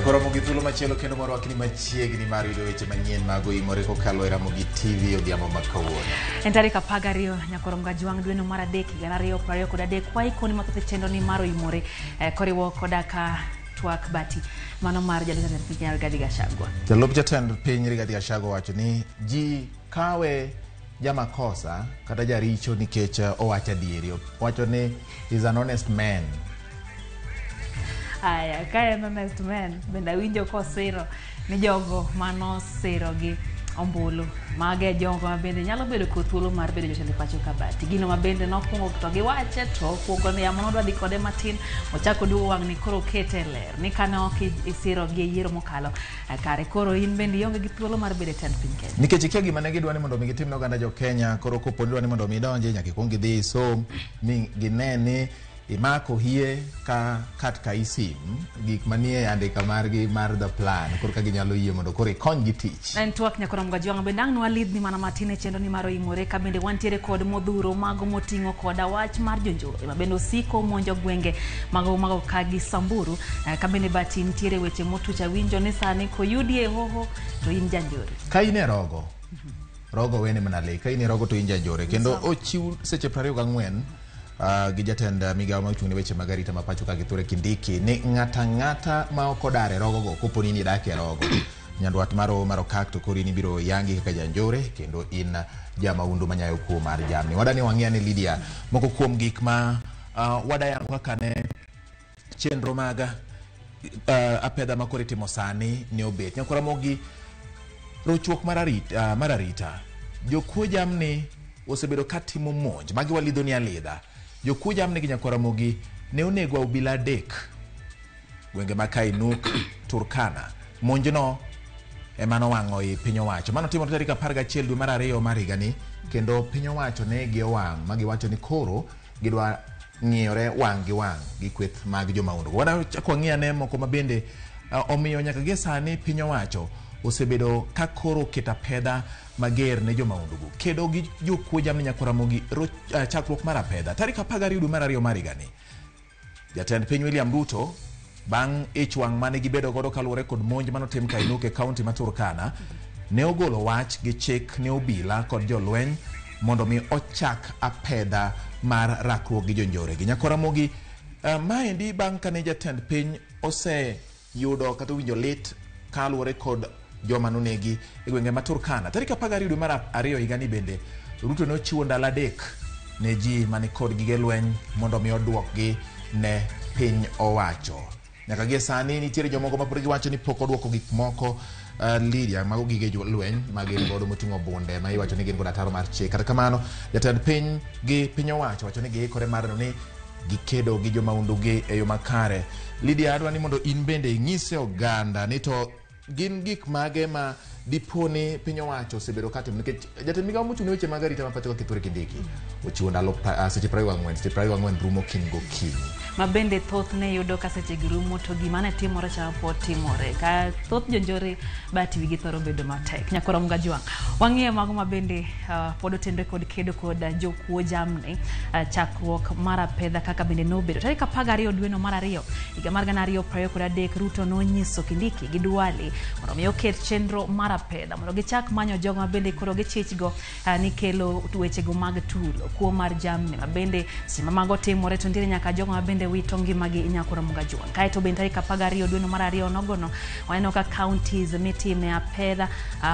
Koromo gi thuolo machielo kendo morwakni machiegni mar yudo weche manyien mag oimore kokalo e Ramogi TV odhiambo ma kawuono. En tarik 12 nyakoro Mgajwang' dweno mar adek higa 2023 waikoni mathoth e chenro ni mar oimore koriwo koda ka twak bati mano mar jalup jatend piny Rigathi Gachagua. Jalup jatend piny Rigathi Gachagua wacho ni ji kawe jamakosa kata jaricho nikech owacho adieri. Owacho ni is an honest man. Aya, ka en honest man, bende awinjo kosiro ni jogo manosiro gi ombulu mage e jogo ma bende nyalo bedo kod thuolo mar bedo jotend e pacho ka Bati. Gino ma bende nokwongo to giwache to okwongo ni yamo nodwa dhi kode matin, ochako oduogo wang' ni koro okete e ler ni kane ok isiro gi e yiero mokalo, kare koro in bende ionge gi thuolo mar bedo e tend piny Kenya. Nikech ikia gima ne gidwa ni mondo mi gitim ne oganda jo Kenya, koro kopo ni idwa ni mondo mi idonje, nyaka ikuong idhi isom, mi gine ni imako hie ka kat ka isim gik manie andika margi mar the plan, koro ka ginyalo yie mondo koro ikony gi tich. En twak nyakoro Mgajwang' bende ang' nwalidhni mana matin e chenro ni mar oimore ka bende wantiere kod modhuro mago moting'o koda wach mar jonjore ma bende osiko monjo gwenge mago mago ka gi Samburu, ka bende bati nitiere weche motuch awinjo ni sani koyudi e hoho to in janjore. Ka in e rogo, rogo wene mana le, ka in e rogo to in janjore kendo ochiw seche 24 gi jatend migawo ma ochung' ne weche mag arita ma pacho ka Kithure Kindiki ni ng'ata ang'ata ma ok odar e rogo go kopo ni in idak e rogo nyandwat mar Hoho mar Okak to koro in ibiro yangi kaka janjore kendo in jamaundu manyayo kuo mar jamni. Wadani wang'i ane Lydia moko kuom gik ma wadayango kaka ne chenro mag apedha ma koro itimo sani ne obet. Nyakwar Ramogi, rochruok mar arita, mar arita. Jokuo jamni osebedo ka timo monj. Magi walidho ni alidha. Jokuo jamni gi Nyakwar Ramogi ne onego obila adek gwenge ma Kainuk, Turkana. Monjno ema nowang'o i piny owacho. Mano timore tarik 11 dwe mar ariyo mar higani kendo piny owacho ne igi owang' ma giwacho ni koro gidwa ng'iyore wang' gi wang' gi kweth mag jomahundu. Wachako wang'i ane moko ma bende omiyo nyaka gie sani piny owacho osebedo ka koro oketo apedha mager ne jomahundugo. Kedo gi jokuo jamni Nyakwar Ramogi chakruok mar apedha tarik 12 dwe mar ariyo mar higani. Jatend piny William Ruto bang' ich wang' mane gibedo godo kaluwore kod monj manotim Kainuk e kaunti ma Turkana ne ogolo wach gi chik ne obila kod jolweny mondo mi ochak apedha mar rakruok gi jonjore gi. Nyakwar Ramogi, maendi bang' kane jatend piny oseyudo kata owinjo lit kaluwore kod joma nonegi e gwenge ma Turkana. Tarik 12 dwe mar ariyo higani bende Ruto ne ochiwo ndalo adek ne ji mani kod gige lweny mondo mi oduokgi ne piny owacho. Nyaka gie sani nitiere jomoko ma pod giwacho ni pok oduoko gik moko Lydia, mago gige lweny ma gin godo moting'o bunde ma iwacho ni gin godo ataro mar chik. Kata kamano, jatend piny gi piny owacho wacho ni giikore mar neno ni gikedo gi jomahundu gi e yo makare. Lydia, adwa ni mondo in bende inyise oganda ni to gin gik mage ma dipo ni piny owacho osebedo ka timo nikech jatend migawo mochung' ne weche mag arita ma pacho ka Kithure Kindiki ochiwo ndalo seche 24, seche 24 rumo kiny gokinyi. Ma bende thothne yudo ka seche gi rumo to gima ne timore cha pod timore. Ka thoth jonjore bati wigi thoro bedo matek. Nyakwar Mgajwang', wang'iyo mago ma bende pod otenre kod kedo kod jokuo jamni, chakruok mar apedha kaka bende nobedo. Tarik 12 dweno mar ariyo higa mar 2023 Ruto nonyiso Kindiki gi Duale mondo mi oket chenro mar apedha mondo gichak manyo jogo ma bende koro gichichgo ni kelo wechego mag tulo kuo mar jamni ma bende seche ma mago timore to nitiere nyaka jogo ma bende wito ngimagi Nyakwar Mgajwang'. Kaeto bende tarik 12 dweno mar ariyo nogono waneno ka counties mitime apedha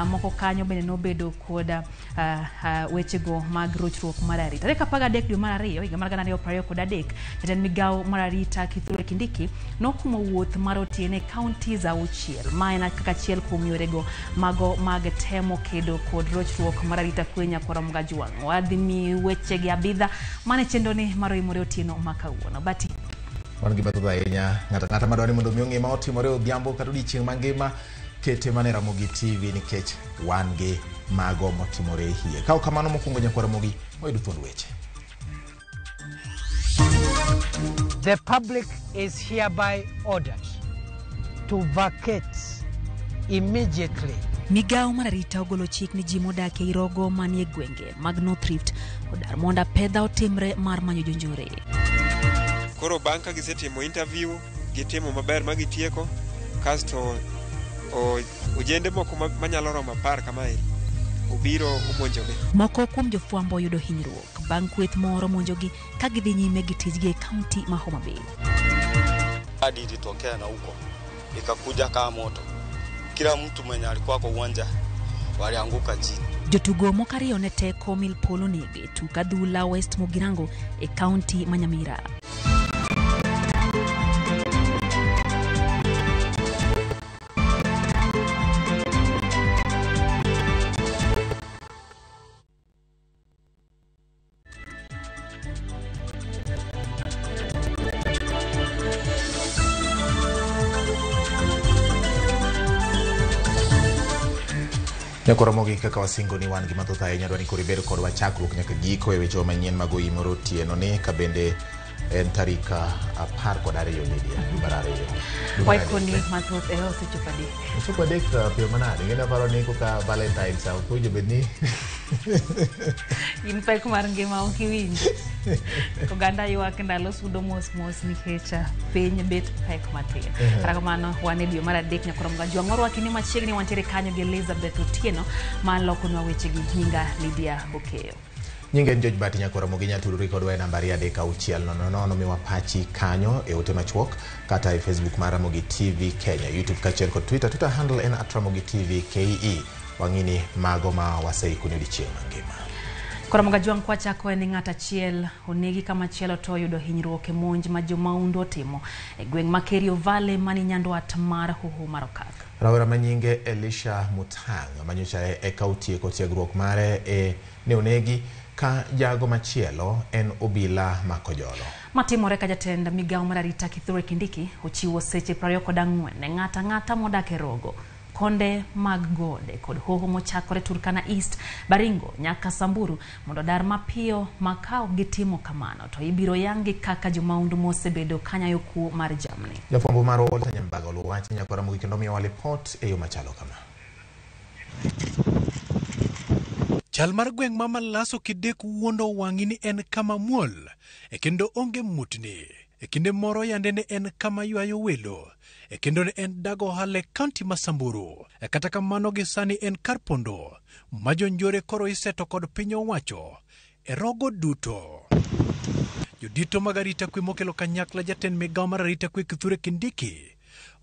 moko kanyo bende nobedo bedo kod wechego mag rochruok mar arita. Tarik 13 dwe mar ariyo higa mar 2023, jatend migawo mar arita Kithure Kindiki nokumo wuoth mar otieno e counties auchiel. Ma en kaka achiel kuom yorego mago mag temo kedo kod rochruok mar arita kwe nyakwar Mgajwang'. Wadhi mi wechegi abidha mane chenro ni mar Oimore Otieno ma kawuono. Bati wan gi mathoth ahinya. Ng'ato ang'ata madwaro ni mondo mi ong'e ma otimore odhiambo kata odiechieng' mangima, kete mana e Ramogi TV nikech wan gi mago motimore e hie. Ka ok kamano, mokwongo nyakwar Ramogi wayudo thuond weche. The public is hereby ordered to vacate immediately. Migawo mar arita ogolo chik ni ji modak ei rogo manie gwenge mag North Rift odar mondo apedha otimre mar manyo jonjore. Koro bang' ka gisetimo interview, gitimo maber ma gitieko, kasto ojende moko manyalo romo 10 kamae obiro omonjogi. Moko kuom jofwambo oyudo hinyruok bang' kweth moro monjogi ka gidhi nyime gi tijgi e kaunti ma Homa Bay. Hadi ilitokea na huko ikakuja kama moto, kila mtu mwenye alikuwa kwa uwanja walianguka chini. Jotugo moko ariyo ne teko mil polo nege tuk adhula West Mugirango e kaunti ma Nyamira. Nyakwar Ramogi, kaka wasingo ni wan gi mathoth ahinya, dwa ni koro ibed kodwa chakruok nyaka giko e wechewa manyien mag Oimore Otieno ni ka bende en tarik 12 Lydia, dwe mar ariyo. Dwe mar Waikoni adek. mathoth e osechopo adek. Ochopo adek piyo manade? Ing'e ni aparo ni koka Valentine's ok owinjo bed ni In pek mar ngima ok iwinj. Oganda ywak ndalo sudo mos mos nikech piny bet pek matin. Kata kamano wan e dwe mar adek nyakwar Mgajwang'. Warwaki ni machiegni wantiere kanyo gi Elizabeth Otieno ma lokonwa wechegi. Nyinga Lydia Okeyo. Nyinge en George Bati. Nyakwar Ramogi inyalo tudori kodwa e namba 36000, miwa pachi kanyo e ote machuok kata e Facebook mar Ramogi TV Kenya, YouTube kaachiel kod Twitter. Twitter handle en @RamogiTV KE. Wang'ini mago ma waseikoni odiechieng' mangima. Koro Mgajwang' kwachako en ni ng'at achiel onegi kamachielo to oyudo hinyruok e monj ma jomahundu otimo e gweng' ma Kerio Valley mani nyandwat mar Hoho mar Okak. Rawera ma nyinge Elisha Mutang' manyocha eka otieko tiegruok mare e ne onegi ka jago machielo en obila makojolo. Matimore ka jatend migawo mar arita Kithure Kindiki ochiwo seche 24 ne ng'ato ang'ata modak e rogo, konde mag gode kod hoho mochakore Turkana East, Baringo nyaka Samburu mondo odar mapiyo ma ka ok gitimo kamano to ibiro yang-gi kaka jomahundu mosebedo kanyayo kuo mar jamni. Jafwambo marwa Walter Nyambaga oluwo wach nyakwar Ramogi kendo miyowa lipot e yo machalo kama. Chal mar gweng' ma Malaso Kidek wuondo wang'i ni en kama muol e kendo onge mutni. E kinde moro yande ne en kama ywayo welo e kendo ne en dag ohala e kaunti ma Samburu. E kata kamano gi sani en kar pondo ma jonjore koro iseto kod piny owacho e rogo duto. Jodito mag arita kwe mokelo kanyakla jatend migawo mar arita kwe Kithure Kindiki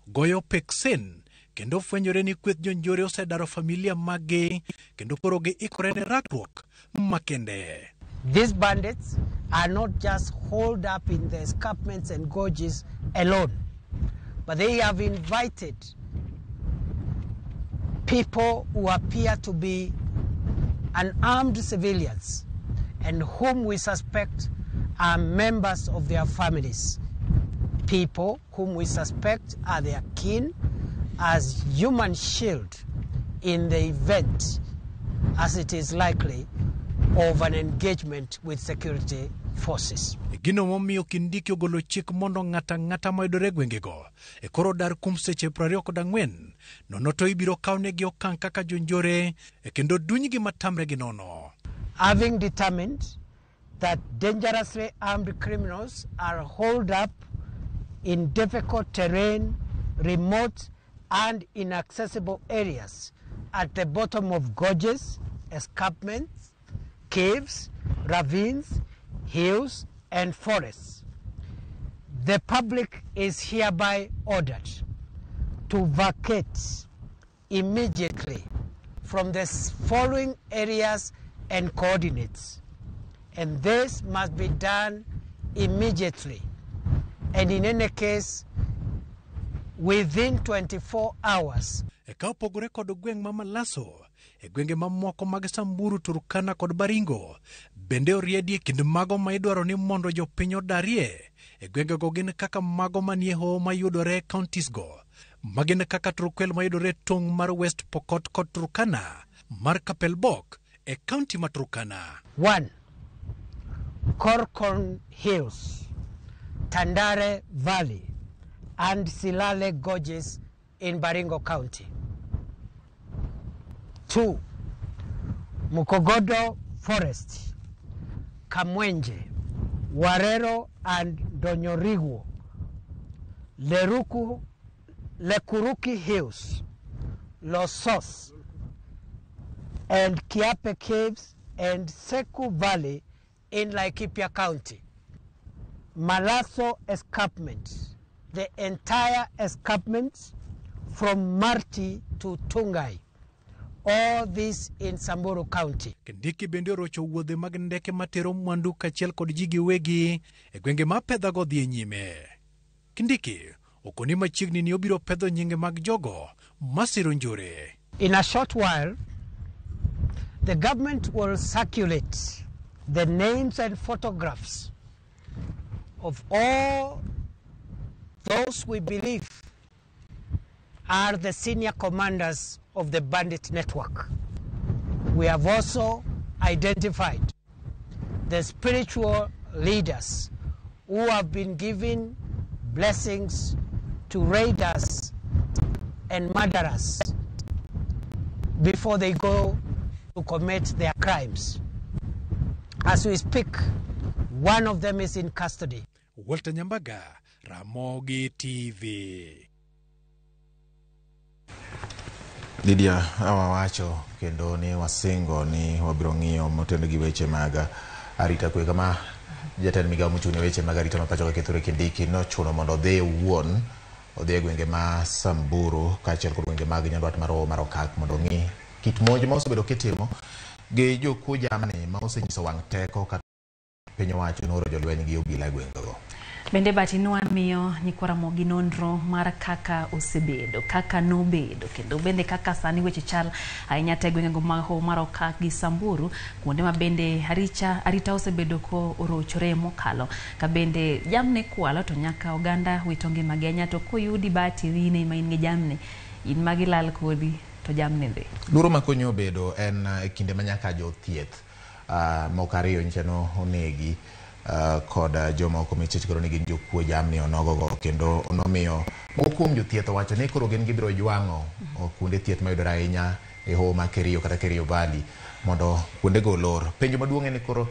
goyo peksen kendo fwenyore ni kweth jonjore osedaro familia maggi kendo koro giikore ne rakruok makende. These bandits are not just holed up in the escarpments and gorges alone, but they have invited people who appear to be unarmed civilians and whom we suspect are members of their families. People whom we suspect are their kin as human shield in the event, as it is likely, of an engagement with security forces. Gino momiyo Kindiki ogolo chik mondo ng'ato ang'ata mayudore e gwengego e koro dar kuom seche 24 nono to ibiro kawnegi okang' kaka jonjore e kendo dunygi matamre gi nono. Having determined that dangerously armed criminals are holed up in difficult terrain, remote and inaccessible areas at the bottom of gorges, escarpments, caves, ravines, hills, and forests. The public is hereby ordered to vacate immediately from the following areas and coordinates. And this must be done immediately, and in any case, within 24 hours. E ka opogore kod gweng' ma Malaso, e gwenge mamoko mag Samburu, Turkana kod Baringo bende oriedi e kind mago ma idwaro ni mondo jopiny odarie. E gwengego gin kaka mago manie hoho mayudore e counties go, ma gin kaka Turkwel mayudore e tong' mar West Pokot kod Turkana mar Kapelbok e county ma Turkana. 1. Korkon Hills, Tandare Valley, and Silale Gorges in Baringo County. 2. Mukogodo Forest, Kamwenje, Warero, and Donyorigwo, Lekuruki Hills, Losos, and Kiape Caves and Seku Valley in Laikipia County. Malaso Escarpment, the entire escarpment from Marti to Tungai, all this in Samburu County. Kindiki bende orocho wuodhe mag ndeke matero mwandu kaachiel kod ji giwegi e gwenge ma pedhago dhi e nyime. Kindiki okoni machiegni ni obiro pedho nyinge mag jogo masiro njore. In a short while, the government will circulate the names and photographs of all those we believe are the senior commanders of the bandit network. We have also identified the spiritual leaders who have been given blessings to raiders and murderers before they go to commit their crimes. As we speak, one of them is in custody. Walter Nyambaga, Ramogi TV. Lydia, awawacho kendo ni wasingo ni wabiro ng'iyo motenore gi weche mag arita kwe kama jatend migawo mochung' ne weche mag arita ma pacho ka Kithure Kindiki nochuno mondo odhi owuon odhi e gwenge ma Samburu kaachiel kod gwenge mag Nyandwat mar Hoho mar Okak mondo ong'i kit monj ma osebedo kitimo gi jokuo jamni ma osenyiso wang' teko kata piny owacho nooro jolweny gi obila e gwengego. Bende Bahati miyo nyikwa Ramogi nonro mar kaka osebedo, kaka nobedo, kendo bende kaka sani weche chal ahinya te gwengego mag Hoho mar Okak gi Samburu, kuonde ma bende arita osebedo ko orochore mokalo. Ka bende jamni kwalo to nyaka oganda wito ngimagi ahinya, to koyudi Bahati in ema in gi jamni, in ma gilal kodi to jamni dhi. Luoro ma konyo obedo en e kinde ma nyaka jothieth moko ariyo nyicha no onegi kod jomoko michich koro ni gin jokuo jamni onogogo, kendo nomiyo moko kuom jothieth owacho ni koro gin gibiro jwang'o kuonde thieth mayudore ahinya e hoho mar Kerio kata Kerio Valley mondo kuondego olor. Penjo maduong' en ni koro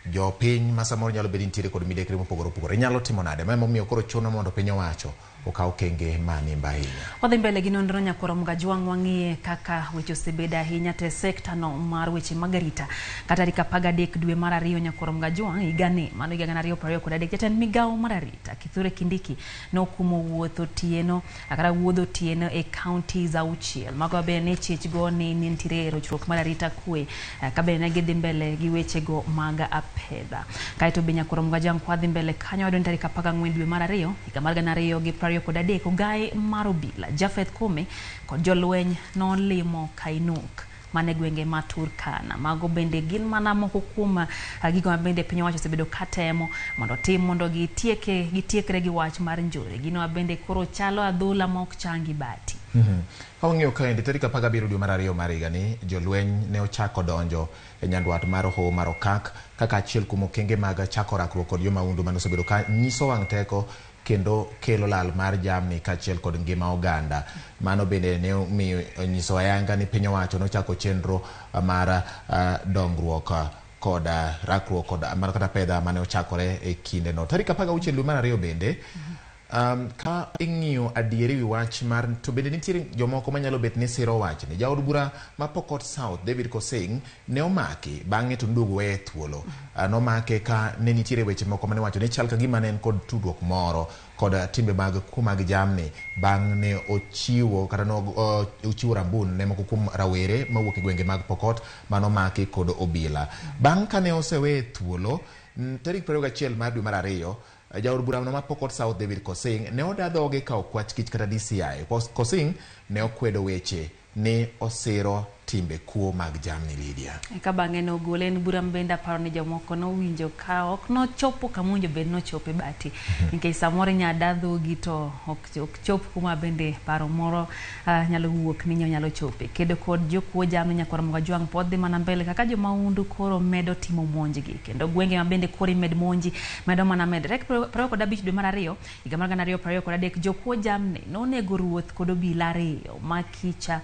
jopiny ma samoro nyalo bedo nitiere kod midekre mopogore opogore nyalo timo nade? Ma emomiyo koro chuno mondo piny owacho okaw okenge manimba ahinya. Wadhi mbele gi nonro nyakwar Mgajwang' wang'iye kaka weche osebedo ahinya te sekta no mar weche mag arita. Kata tarik 13 dwe mar 2 nyakwar Mgajwang' higani mano higa 2023 jatend migawo mar arita Kithure Kindiki nokumo wuoth otieno kata wuodh otieno e counties 6 mago bende ne chich go ni nitiere rochruok mar arita kwe ka bende ne gidhi mbele gi wechego mag apedha. Kaeto be nyakwar Mgajwang' kwadhi mbele kanyo wayudo ni tarik 14 dwe mar 2 higa mar 2023 ogae mar obila Japheth Kome kod jolweny nolimo Kainuk mane gwenge ma Turkana. Mago bende gin mana moko kuom gigo ma bende piny owacho osebedo katemo mondo tim mondo gitiekre gi wach mar njore. Gino bende koro chalo adhola ma ok changi Bahati. Ka wang'iyo kaendi tarik 17 dwe mar 2 mar higani jolweny ne ochako donjo e nyandwat mar Hoho mar Okak kaka achiel kuom okenge mag chako rakruok kod jomahundu mane osebedo ka nyiso wang' teko kendo kelo lal mar jamni kaachiel kod ngima oganda. Mano bende ne omiyo onyiso ayanga ni piny owacho nochako chenro mar dongruok kod rakruok kod mar kata pedha mane ochakore e kindeno. Tarik 16 dwe mar 2 bende Ka ing'iyo adieri wi wach mar to bende nitiere jomoko manyalo bet ni siro wachni. Jaod bura ma Pokot South David Kosing ne omaki bang'e to noduogo weye thuolo. Nomake ka ne nitiere weche moko mane wacho ni chal ka gima ne en kod tudruok moro kod timbe mag kuo mag jamni bang' ne ochiwo kata no ochiwo rambun ne moko kuom rawere mawuok e gwenge mag Pokot manomaki kod obila. Bang' kane oseweye thuolo tarik 21 mar dwe mar ariyo, jaod bura no ma Pokot South David Kosing ne oda dhoge ka okwach kich kata DCI. Kosing ne okwedo weche ni osiro timbe kuo mag jamni Lydia. Eka bang'e nogole en bura bende aparo ni jomoko nowinjo ka ok nochopo kama owinjo bed nochope bati. Nikech samoro inya da dhogi to ok chop kuma bende paro moro nyalo wuok ni nyalo chope. Kedo kod jokuo jamni nyakwar Mogajwang' pod dhi mana mbele kaka jomahundu koro medo timo monjgi kendo gwenge ma bende koro imed monji medo mana medre. 25 dwe mar ariyo higa mar 2023 jokuo jamni nonego ruoth kod obila ariyo ma Kicha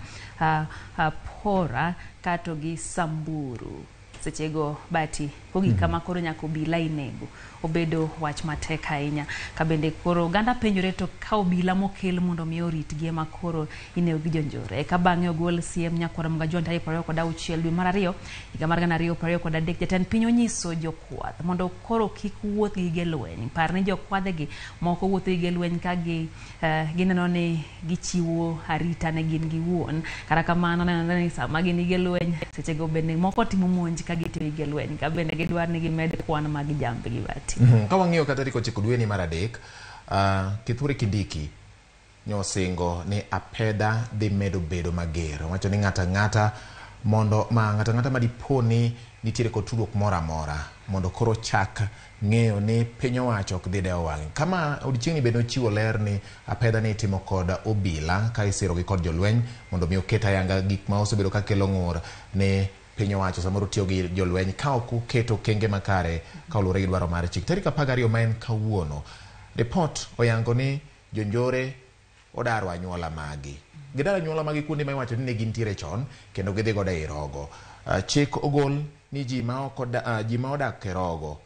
Pora kato gi Samburu. Sechego bati kogik kama koro nyaka obila inego obedo wach matek ahinya ka bende koro oganda penjore to ka obila mokel mondo mi oritgi ema koro inego gi jonjore. Eka bang'e ogol siem nyakwar Mogajwang' tarik 26 dwe mar ariyo higa mar 2023 jatend piny onyiso jokwath mondo koro kik wuoth gi gige lweny. Par ni jokwadhegi moko wuotho gi gige lweny ka gi gineno ni gichiwo arita ne gin giwuon. Kata kamano nenore ni sama gin gi gige lweny sechego bende moko timo monj ka gitiyo gi gige lweny ka bende gidwaro ni gimed kwan mag jambgi bati. Ka wang'iyo kata tarik 9 dweni mar adek, Kithure Kindiki nyosingo ni apedha dhi medo bedo mager. Owacho ni ng'ata ng'ata mondo ma ng'ata ng'ata madipo ni nitiere kod tudruok moro amora mondo koro chak ng'eyo ni piny owacho ok dhi dewo wang'e. Kama odiochieng'ni bende ochiwo ler ni apedha ni itimo kod obila ka isiro gi kod jolweny mondo mi oket ayanga gik ma osebedo ka kelo ng'ur ne piny owacho samoro tiyo gi jolweny ka ok oketo okenge makare ka oluwore gi dwaro mar chik. Tarik 12 ma en kawuono, ripot oyango ni jonjore odaro anyuola magi. Gidaro anyuola magi kuonde ma iwacho ni ne gintiere chon kendo gidhi godo ei rogo. Chik ogol ni ji ma odak e rogo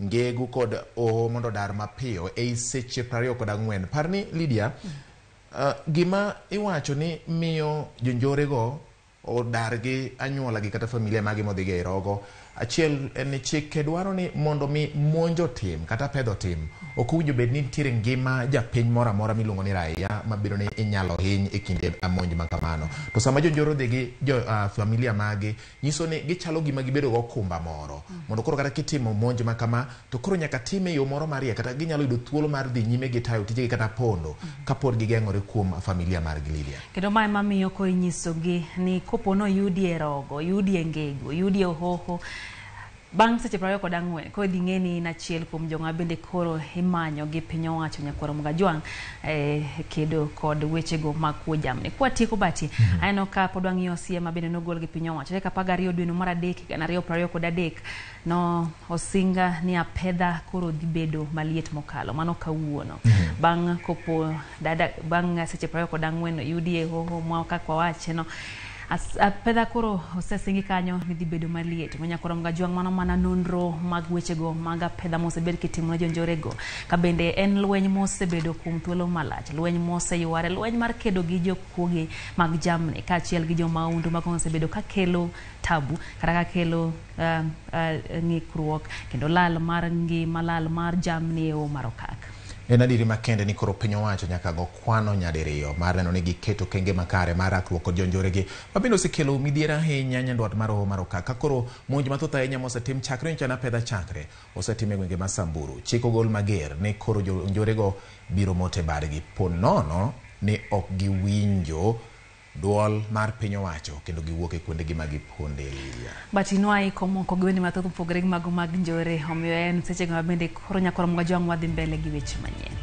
Ngegu kod Oho mondo odar mapiyo ei seche 24. Par ni Lydia, gima iwacho ni miyo jonjorego odar gi anyuola gi kata familia magi modhi go ei rogo, achiel en ni chike dwaro ni mondo mi monj otim kata pedho otim, ok owinjo bed ni nitiere ngima japiny moro amora miluongo ni raia mabiro ni inyalo hiny e kinde monj ma kamano. To sama jonjore odhi gi jo familia magi, nyiso ni gichalo gima gibedo gokumba moro mondo koro kata kitimo monj ma kama to koro nyaka time e yo moro mariek kata ginyalo yudo thuolo mar dhi nyime gi tayo tijegi kata pondo kapod gigeng'ore kuom familia margi Lydia. Kendo mae mamiyo koro inyisogi ni kopo noyudi e rogo, oyudi e Ngegu, oyudi e Ohoho, bang' seche 24 koro idhi ng'e ni in achiel kuom joma bende koro imanyo gi piny owacho nyakwar Mogajwang' kedo kod wechego mag kuo jamni. Kwatieko bati, aneno ka pod wang'iyo siem ma bende nogol gi piny owacho tarik 12 dwe mar adek 2023 no osinga ni apedha koro dhi bedo maliet mokalo mano kawuono. Bang' kopo dada bang' seche 24 oyudi e Hoho mwa kaka wawache no apedha koro osesingi kanyo ni dhi bedo maliet. Nyakwar Mogajwang' mano mana nonro mag wechego mag apedha mosebed kitimo ne jonjorego ka bende en lweny mosebedo kuom thuolo malach, lweny moseyware, lweny mar kedo gi jokuoge mag jamni kaachiel gi jomahundu mago osebedo kakelo tabu kata kakelo ng'ikruok kendo lal mar ngima, lal mar jamni e Hoho mar Okak. En adieri makende ni koro piny owacho nyaka go kwano nyadiriyo mar neno ni giketo okenge makare mar rakruok kod jonjoregi mabende osekelo midhiero ahinya nyandwat mar Hoho mar Okak. Ka koro monj mathoth ahinya mosetim chakre nyocha apedha chakre osetim e gwenge ma Samburu. Chik ogol mager ni koro jonjorego biro mote badgi po nono ni ok giwinjo duol mar piny owacho kendo giwuok e kuondegi ma giponde Lydia. But inwaiko moko gi wende mathoth mopogore gi mago mag njore, omiyo en sechego ma bende koro nyakwar Mogajwang' wadhi mbele gi weche manyien.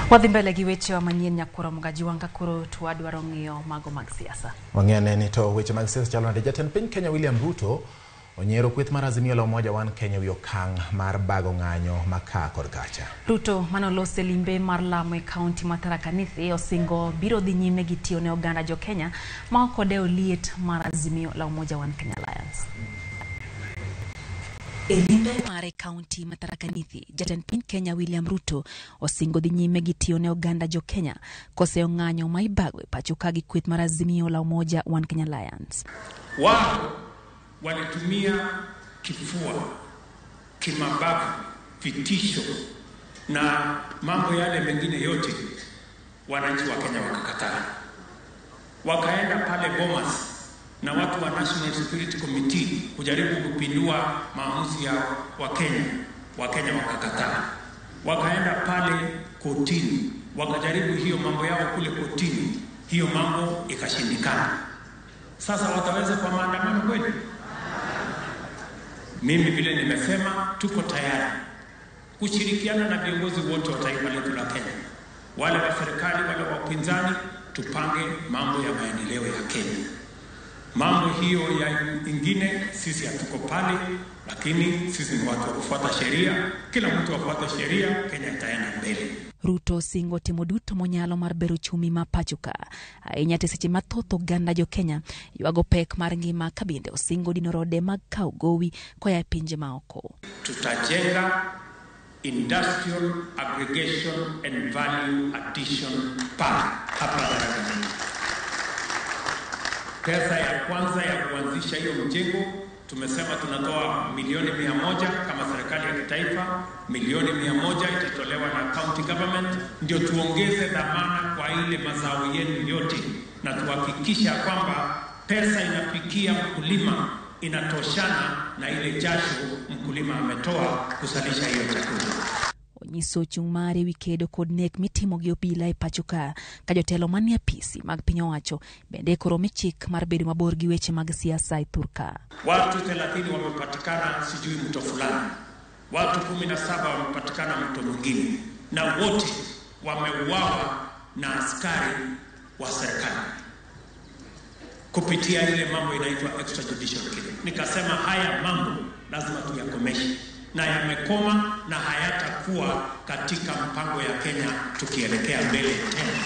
Wadhi mbele gi wechewa manyien nyakoro Mgajiwanga koro to wadwaro ng'iyo mago mag siasa. Wang'e ni to weche mag siasa chalo nade. Jatend piny Kenya William Ruto onyiero kweth mar Azimio la Umoja One Kenya wi okang' mar bago ng'anyo ma ka kod kacha. Ruto manolose limbe mar lamo e kaunti ma Tharaka Nithi osingo biro dhi nyime gi tiyo ne oganda jo Kenya ma ok odewo liet mar Azimio la Umoja One Kenya Alliance. E limbe mare kaunti ma Tharaka Nithi, jatend piny Kenya William Ruto osingo dhi nyime gi tiyo ne oganda jo Kenya koseyo ng'anyo ma ibago e pacho ka gi kweth mar Azimio la Umoja One Kenya Alliance. Wao walitumia kifua, kimabavu, vitisho na mambo yale mengine yote, wananchi wa Kenya wakakataa. Wakaenda pale Bomas na watu wa National Security Committee kujaribu kupindua maamuzi ya Wakenya, Wakenya wakakataa. Wakaenda pale kotini, wakajaribu hiyo mambo yao kule kotini, hiyo mambo ikashindikana. Sasa wataweza kwa maandamano kweli? Mimi vile nimesema, tuko tayari kushirikiana na viongozi wote wa taifa letu la Kenya, wale wa serikali, wale wa upinzani, tupange mambo ya maendeleo ya Kenya. Mambo hiyo ya ingine sisi hatuko pale, lakini sisi ni watu wa kufuata sheria. Kila mtu afuate sheria, Kenya itaenda mbele. Ruto singo timo duto monyalo mar bero uchumi ma pacho ka. Ahinya to seche mathoth oganda jo Kenya ywago pek mar ngima ka bende osingo dino rode mag kawo gowi koa e pinje maoko. Tutajenga industrial aggregation and value addition park hapa Tharaka Nithi. Pesa ya kwanza ya kuanzisha hiyo mjengo tumesema tunatoa milioni 100 kama serikali ya kitaifa, milioni 100 itatolewa na county government, ndio tuongeze dhamana kwa ile mazao yenu yote na tuhakikisha kwamba pesa inafikia mkulima inatoshana na ile jasho mkulima ametoa kusalisha hiyo chakula. Onyiso chung' mare ewi kedo kod nek mitimo gi obila e pacho ka jotelo manie apisi mag piny owacho bende koro omi chik mar bedo mabor gi weche mag siasa e thurka. Watu 30 wamepatikana sijui mto fulani, watu 17 wamepatikana mto mwingine, na wote wameuawa na askari wa serikali kupitia ile mambo inaitwa extrajudicial killing. Nikasema haya mambo lazima tuyakomeshe, na yamekoma na hayatakuwa katika mpango ya Kenya tukielekea mbele tena.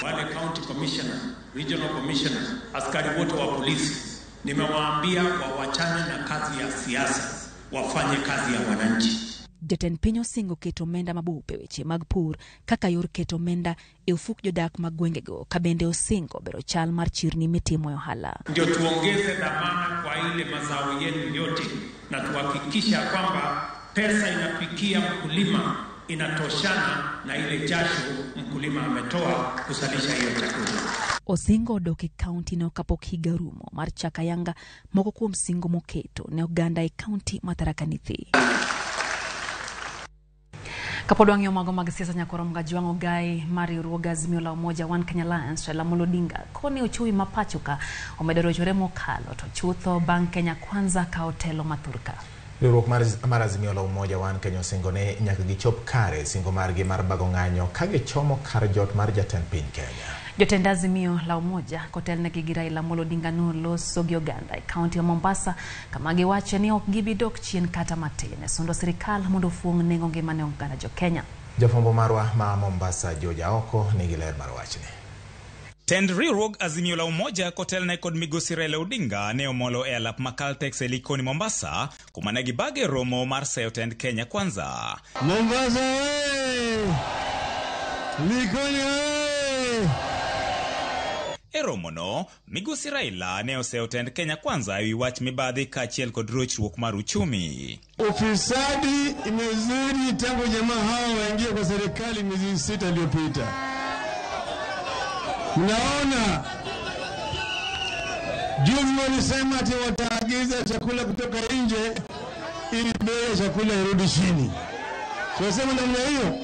Wale county commissioner, regional commissioner, askari wote wa polisi nimewaambia wawachane na kazi ya siasa, wafanye kazi ya wananchi. Jatend piny osingo keto omenda mabup e weche mag pur kaka yor keto omenda e ofuk jodak mag gwengego ka bende osingo bero chal mar chirni mitimo e ohala. Ndio tuongeze dhamana kwa ile mazao yenu yote na tuhakikisha kwamba pesa inafikia mkulima inatoshana na ile jasho mkulima ametoa kusalisha hiyo chakula. Osingo odok e kaunti no kapok higa orumo mar chako ayanga moko kuom singo moketo ne oganda e kaunti ma Tharaka Nithi. Kapod wang'iyo mago mag siasa nyakoro Mgajiwang' ogai mar riwruog Azimio la Umoja One Kenya Alliance Raila Amolo Odinga koni uchumi ma pacho ka omedo rochore mokalo to chutho bang' Kenya Kwanza kawo telo ma thurka. Riwruok mar Azimio la Umoja One Kenya osingo ni nyaka gichop kare singo margi mar bago ng'anyo ka gichomo kar jot mar jatend piny Kenya. Jotend Azimio la Umoja kotelnegi gi Raila Amolo Odinga noloso gi oganda e kaunti ma Mombasa kama giwacho ni ok gibi dok chien kata matin e sundo sirikal mondo ofuong' nengo ngima ne oganda jo Kenya. Jafwambo marwa ma Mombasa George Aoko nigi ler mar wachni. Tend riwruog Azimio la Umoja kotelne kod migosi Raila Odinga ne omolo e alap ma Caltex e Likoni Mombasa kuma ne gibage romo mar seyo tend Kenya Kwanza. Mombasa oye! Likoni oye! E romono, migosi Raila ne oseyo tend Kenya Kwanza ewi wach mibadhi kaachiel kod rochruok mar uchumi. Ufisadi imezidi tangu jamaa hawa waingie kwa serikali miezi 6 iliyopita. Mnaona juzi walisema ati wataagiza chakula kutoka nje ili bei ya chakula irudi chini. Tunasema namna hiyo.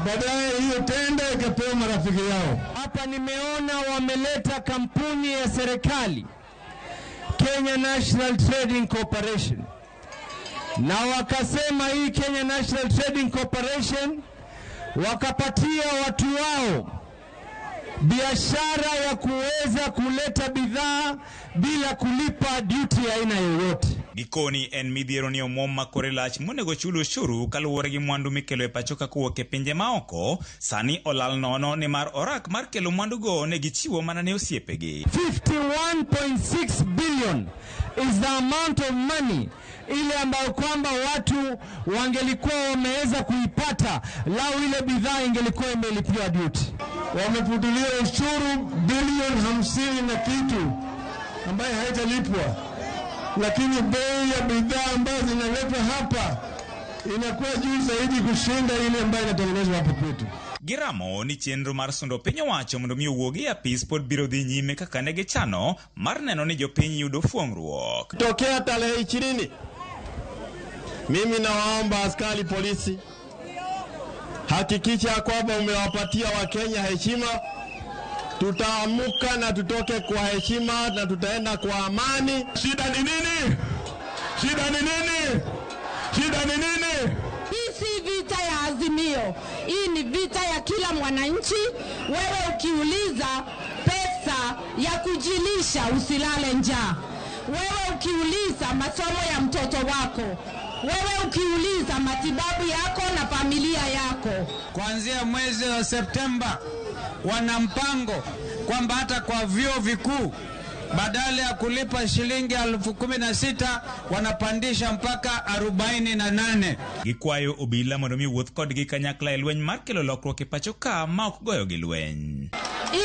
Baadaye hiyo tenda ikapewa marafiki yao. Hapa nimeona wameleta kampuni ya serikali Kenya National Trading Corporation, na wakasema hii Kenya National Trading Corporation Wakapatia watu wao biashara ya kuweza kuleta bidhaa bila kulipa duty ya aina yoyote. Gikoni en midhiero ni omuom ma kore lach monego chul osuru kaluwore gi mwandu mikelo e pacho ka kowuok e pinje maoko sani olal nono nimar orak mar kelo mwandugo ne gichiwo mana ne osiepegi. 51.6 billion is the amount of money ile ambayo kwamba watu wangelikuwa wameweza kuipata lau ile bidhaa ingelikuwa imelipiwa duty. Wamefutilia ushuru bilioni 50 na kitu ambayo haitalipwa, lakini bei ya bidhaa ambazo zinaletwa hapa inakuwa juu zaidi kushinda ile ambayo inatengenezwa hapa kwetu. Giramo ni chenro mar sundo piny owacho mondo mi owuog e apis pod biro dhi nyime kaka ne gichano mar neno ni jopiny yudo fuong'ruok. Tokea tarehe 20, mimi nawaomba askari polisi, hakikisha kwamba umewapatia Wakenya heshima. Tutaamuka na tutoke kwa heshima na tutaenda kwa amani. Shida ni nini? Shida ni nini? Shida ni nini? Hii si vita ya Azimio, hii ni vita ya kila mwananchi. Wewe ukiuliza pesa ya kujilisha usilale njaa, wewe ukiuliza masomo ya mtoto wako, wewe ukiuliza matibabu yako na familia yako. Kuanzia mwezi wa Septemba wana mpango kwamba hata kwa vyuo vikuu badala ya kulipa shilingi 16,000 wanapandisha mpaka 48. Gikwayo obila mondo mi wuoth kodgi kanyakla e lweny mar kelo lokruok e pacho ka ma ok goyo gi lweny.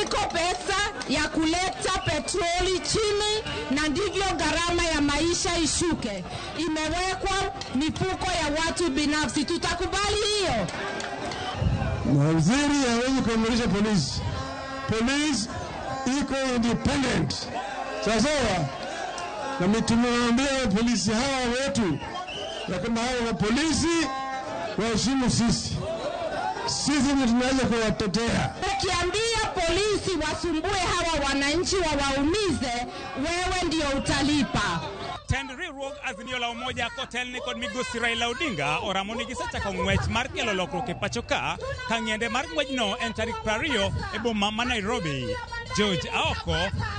Iko pesa ya kuleta petroli chini na ndivyo gharama ya maisha ishuke. Imewekwa mifuko ya watu binafsi. Tutakubali hiyo? Waziri hawezi kuamrisha polisi. Polisi iko independent. Sasa na tumewaambia polisi hawa wetu na kama hawa polisi waheshimu sisi. Sisi ndio tunaweza kuwatetea. Ukiambia polisi wasumbue hawa wananchi wawaumize, wewe ndio utalipa. Tend riwruog Azimio la Umoja kotelni kod migosi Raila Odinga oramo ni gisechako ng'wech mar kelo lokruok e pacho ka ng'iende mar ng'wechno en tarik 20 e boma ma Nairobi. George Aoko,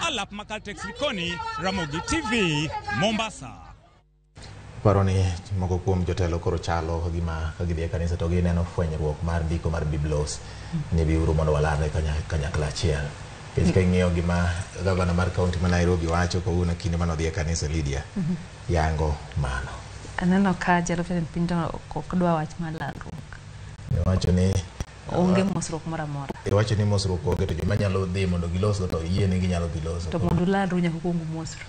alap ma Caltex Likoni, Ramogi TV, Mombasa. Paro ni moko kuom jotelo koro chalo gima ka gidhi e kanisa to gineno fwenyruok mar ndiko mar Biblos ni biuru mondo walarre kanyakla achiel. Nikech ka ing'iyo gima gavana mar kaunti ma Nairobi wacho kawuono kinde mane odhi e kanisa Lydia, yango mano. Aneno ka jalup jatend piny to ok dwa wach mar lalruok. Iwacho ni onge mosruok moro amora. Iwacho ni mosruok onge to joma nyalo dhi mondo gilos to yie ni ginyalo dhi loso. To mondo ulalru nyaka ukuong umosru.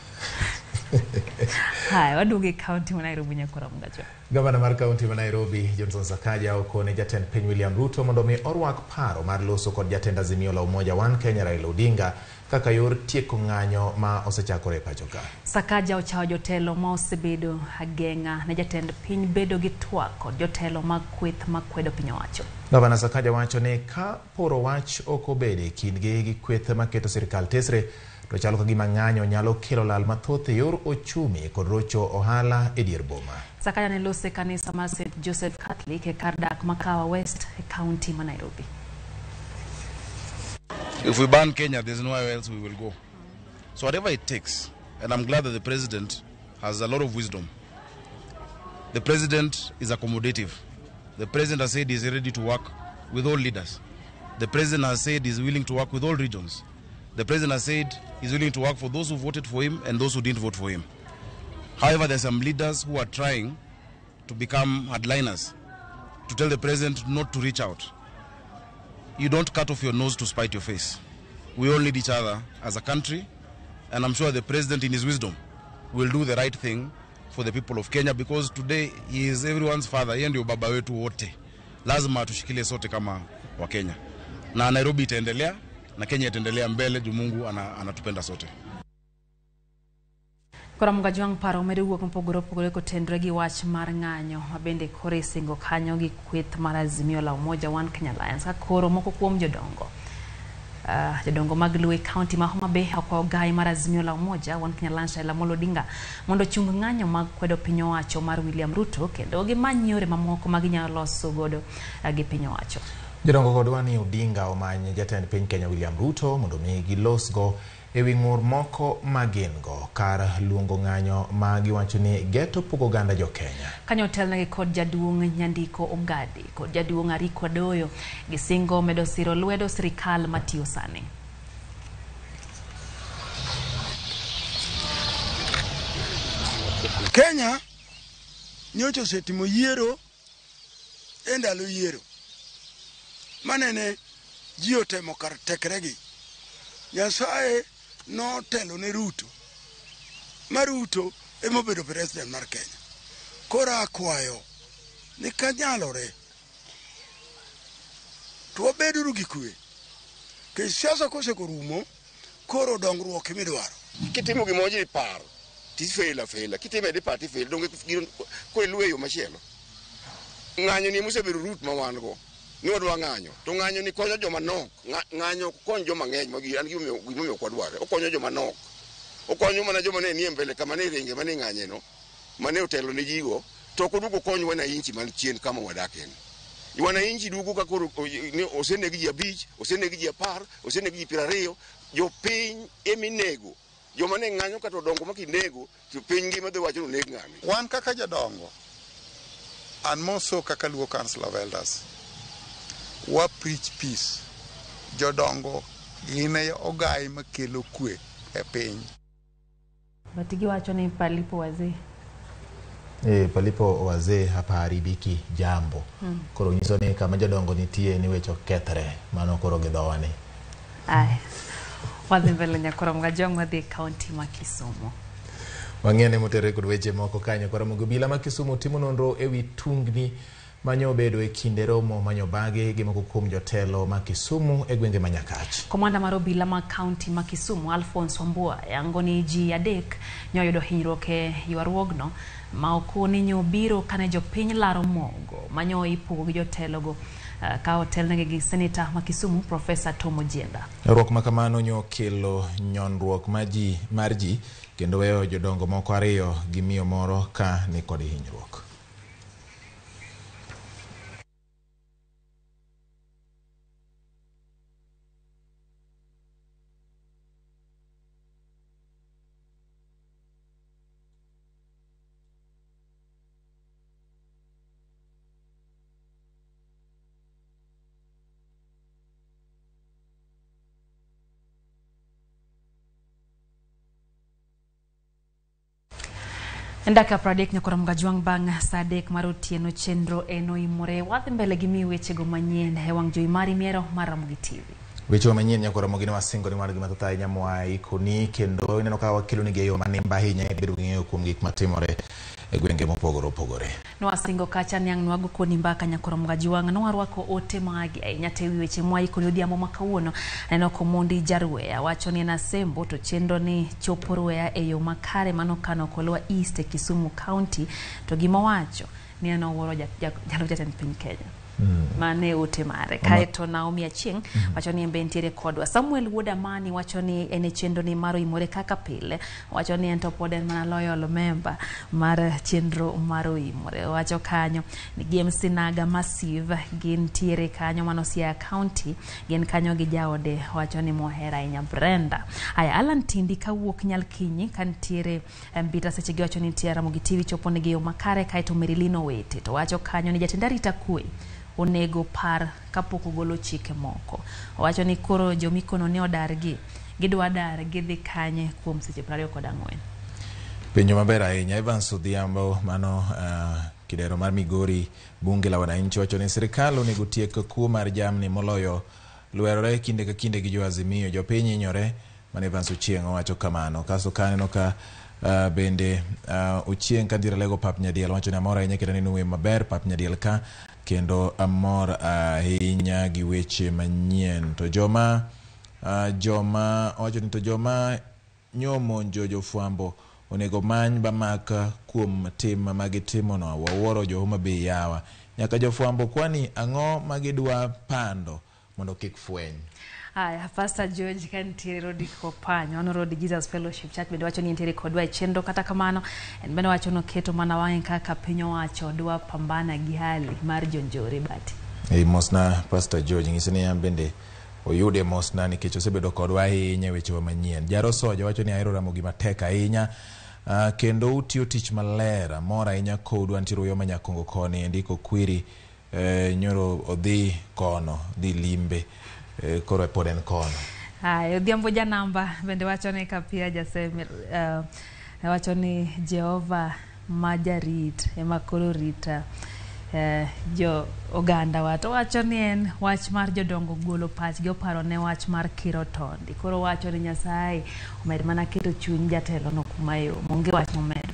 Haya, waduogo e kaunti ma Nairobi nyakora Mgacho. Gavana mar kaunti ma Nairobi Johnson Sakaja okone jatend piny William Ruto mondo mi orwak paro mar loso kod jatend Azimio la Umoja One Kenya Raila Odinga kaka yor tieko ng'anyo ma osechakore e pacho ka. Sakaja ochawo jotelo ma osebedo ageng'a ne jatend piny bedo gi twak kod jotelo mag kweth makwedo piny owacho. Gavana Sakaja wacho ni ka poro wach ok obedo e kindgi gi kweth maketo sirikal tesre to chalo ka gima ng'anyo nyalo kelo lal mathoth e yor ochumi kod rocho ohala e dier boma. Sakaja ne lose kanisa mar St. Joseph Catholic e kar dak Makawa West e kaunti ma Nairobi. If we ban Kenya, there's nowhere else we will go. So whatever it takes, and I'm glad that the president has a lot of wisdom. The president is accommodative. The president has said he's ready to work with all leaders. The president has said he's willing to work with all regions. The president has said he's willing to work for those who voted for him and those who didn't vote for him. However, there's some leaders who are trying to become hardliners, to tell the president not to reach out. You don't cut off your nose to spite your face. We all need each other as a country, and I'm sure the president, in his wisdom, will do the right thing for the people of Kenya, because today he is everyone's father. Yeye ndio baba wetu wote. Lazima tushikilie sote kama wa Kenya. Na Nairobi itaendelea na Kenya itaendelea mbele juu Mungu anatupenda sote. Koro Mgajwang' paro medo wuok mopogore opogore kotenore gi wach mar ng'anyo ma bende koro isingo kanyo gi kweth mar Azimio la Umoja One Kenya Alliance ka koro moko kuom jodongo jodongo mag Luo e kaunti ma Homa Bay okwayo gai mar Azimio la Umoja One Kenya Alliance Raila Amolo Odinga mondo ochung ng'anyo mag kwedo piny owacho mar William Ruto kendo gimany yore mamoko ma ginyalo loso godo gi piny owacho. Jodongo kodwa ni Odinga omany jatend piny Kenya William Ruto mondo mi gilosgo ewi ng'ur moko ma gin go kar luongo ng'anyo ma giwacho ni geto pogo oganda jo Kenya. Kanyo otelnegi kod jaduong' Nyandiko Ongadi kod jaduong' Ariko Adoyo gisingo medo siro lwedo sirikal matiyo sani. Kenya nyocha osetimo yiero e ndalo yiero manene ji otemo kar tekregi. Nyasaye notelo ne Ruto ma Ruto ema obedo president mar Kenya. Koro akwayo ni kanyalore to wabeduru gi kwe. Nikech siasa kosekorumo, koro dongruok emidwaro. Kitimo gimoro ji paro tifel afela, kitime dipar tifel, donge koro iluwe e yo machielo. Ng'anyo ni mosebedo route ma wan go ni wadwa ng'anyo, to ng'anyo ni konyo joma nok, ng'anyo ok kony joma ng'eny, ma an gimomiyo ok wadware, okonyo joma nok. Okonyo mana joma ne nie mbele kama ne ringe mane ng'anye no, mane otelo ne jigo, to ok oduogo kony wananchi man chien kama wadaken. Wananchi duogo ka koro oseneg ji 5, oseneg ji 10, oseneg ji 20, jopiny eminego. Joma ne ng'anyo kata odongo ma kinego, to piny ngima dhi wacho ni oneg ng'ani. Wan kaka jodongo, and more so kaka Luo Council of Elders, wa preach peace. Jodongo gin e ogai makelo kwe e piny. But giwacho ni palipo wazee. Palipo wazee hapaharibiki jambo. Koro nyiso ni kama jodongo nitie ni weche ok kethre, mano koro gi dhowa ni. Aya. Wadhi mbele nyakoro Mgajwang' wadhi e kaunti ma Kisumu. Wang'e motere kod weche moko kanyo. Koro obila ma Kisumu timo nonro ewi tungni manyo obedo e kinde romo manyobagi gi moko kuom jotelo ma Kisumu e gwenge ma Nyakach. Komanda mar obila ma kaunti ma Kisumu Alphonse Wambua yango ni ji 3 nyoyudo hinyruok e ywaruogno ma okoni nyobiro kane jopiny laro mogo manyo ipogo gi jotelogo ka otelnegi gi seneta ma Kisumu Profesa Tom Ojienda. Ywaruok ma kamano nyo kelo nyonruok mar ji kendo weyo jodongo moko 2 gi miyo moro ka ni kod hinyruok. Dakika 30 nyakoro Mgajwang' bang' saa 3 mar otieno chenro eno imore. Wadhi mbele gi miyo wechego manyien e wang' jowi mari miero mar Ramogi TV. Weche manyien nyakoro Ramogi ne wasingo ni wan gi mathoth ahinya moa ikoni kendo ineno ka wakelo nigi e yo manimba ahinya ibedo gi ng'eyo kuom gik matimore e gwenge mopogore opogore. Nwasingo kacha niang' nwago koni mbaka nyakoro Mgajwang' nwarwako ote magi ahinya te wi weche mwa ikoni odhiambo ma kawuono. Aneno Komondi Jarweya wacho ni en asembo to chenro ni chopo Rweya e yo makare mano kano Kolwa East e Kisumu County to gima wacho ni en owuoro jalup jatend piny Kenya. Mane ote mare. Kaeto Naomi Achieng' wacho ni en be nitiere kodwa. Samuel Wuod Amani wacho ni en e chenro ni mar oimore kaka pile. Wacho ni en to pod en mana loyal member mar chenro mar oimore. Wacho kanyo ni GMC Naga Massive gintiere kanyo mano Siaya County, gin kanyo gi jaode wacho ni mohera ahinya Brenda. Aya Alan Tindi kawuok Nyalkinyi kantiere Mbita seche gi wacho ni nitie Ramogi TV chopo negi yo makare. Kaeto Merilino Wete to wacho kanyo ni jatend arita kwe onego par kapok ogolo chike moko. Owacho ni koro jomikono ne odargi, gidwa dar gidhi kanye kuom seche 24. Penjo maber ahinya. Evans Odhiambo mano kidero mar Migori bunge la wananchi wacho ni sirikal onego tiek kuo mar jamni moloyo lwerore kinde ka kinde gi jo Azimio. Jopiny hinyore, mane Evans Ochieng' owacho kamano. Kasto ka aneno ka bende Ochieng' ka nitiere lego pap Nyadiel wacho ni amor ahinya kendo aneno wer maber pap Nyadiel ka kendo amor ahinya gi weche manyien. To joma owacho ni to joma nyomonjo jofwambo onego many bamak kuom tim magitimono. Wawuoro jo Homa Bay yawa. Nyaka jofwambo kwani ang'o magidwa pando mondo kik fweny. Aya, Pastor George kantiere Rodi Kopanyo, ono Rodi Jesus Fellowship Church bende wacho ni nitiere kodwa e chenro. Kata kamano en bende wacho noketo mana wang'e kaka piny owacho dwa pambana gi hali mar jonjore bati. Ei mosna Pastor George ng'ise ni an bende oyude mosna nikech osebedo kodwa ahinya e wechewa manyien. Jaro Soja wacho ni ahero Ramogi matek ahinya. Kendo utiyo tich maler, amor ahinya kodu antiere Uyoma Nyakongo koni endiko kwiri nyoro odhi kono dhi limbe koro pod en kono. Haya, Odhiambo Janamba bende wacho ni Kapia Jasemi wacho ni Jehova ma jarit ema koro rita jo oganda wa. To wacho ni en wach mar jodongo golo pachgi oparo ne wach mar kiro tondi. Koro wacho ni Nyasaye omed mana keto chuny jatelo no kuma yom, onge wach momedo.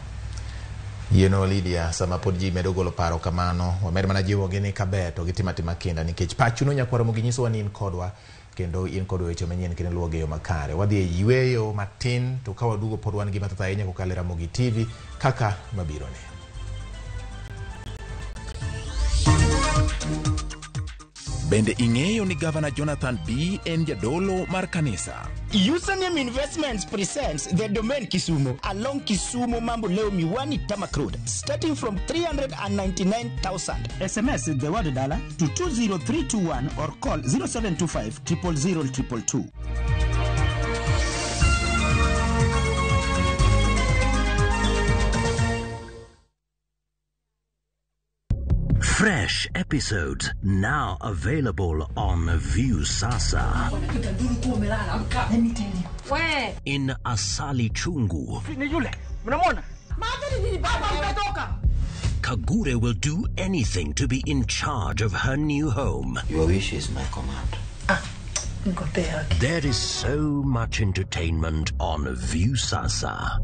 Yieno Lydia, sama pod ji medo golo paro kamano, wamed mana jiwogi ni kaber to gitim atima kinda nikech pachuno nyakwar Ramogi nyisowa ni in kodwa kendo in kod weche manyien kendo luwogi e yo makare. Wadhi e yweyo matin to ka waduogo pod wan gi mathoth ahinya kokalo e Ramogi TV kaka mabiro ni. Bende ing'eyo ni Gavana Jonathan B en jadolo mar kanisa? Username Investments presents the Domain Kisumu along Kisumu Mamboleo Miwani Tarmac Road, starting from 399,000. SMS the word dollar to 20321 or call 0725 000 222. Fresh episodes now available on Viusasa. In Asali Chungu, Kagure will do anything to be in charge of her new home. Your wish is my command. There is so much entertainment on Viusasa.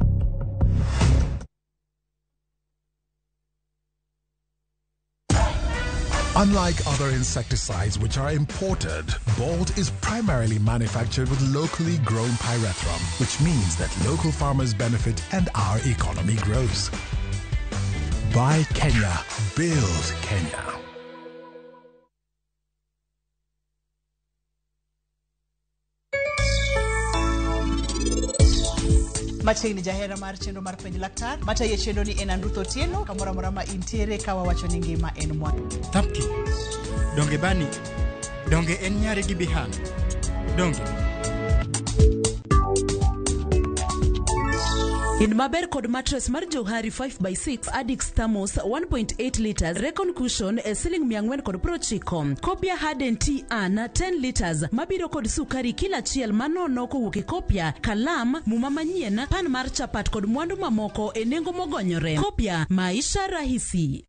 Unlike other insecticides which are imported, Bolt is primarily manufactured with locally grown pyrethrum, which means that local farmers benefit and our economy grows. Buy Kenya, build Kenya. Machiegni jahera mar chenro mar penj laktar matayo chenro ni en Andruth Otieno kamoro amora ma intiere ka wawacho ni ngima en mwandu. Thapki, donge bani, donge en nyari gi Bihan, donge. In maber kod mattress mar Johari 5x6 Addix Thermos 1.8 liters Recon Cushion e siling 490. Kopia Harden TN 10 liters mabiro kod sukari kila achiel manono kowuok e Kopia, kalam, muma manyien, pan mar chapat kod mwandu mamoko e nengo mogonyore. Kopia, maisha rahisi.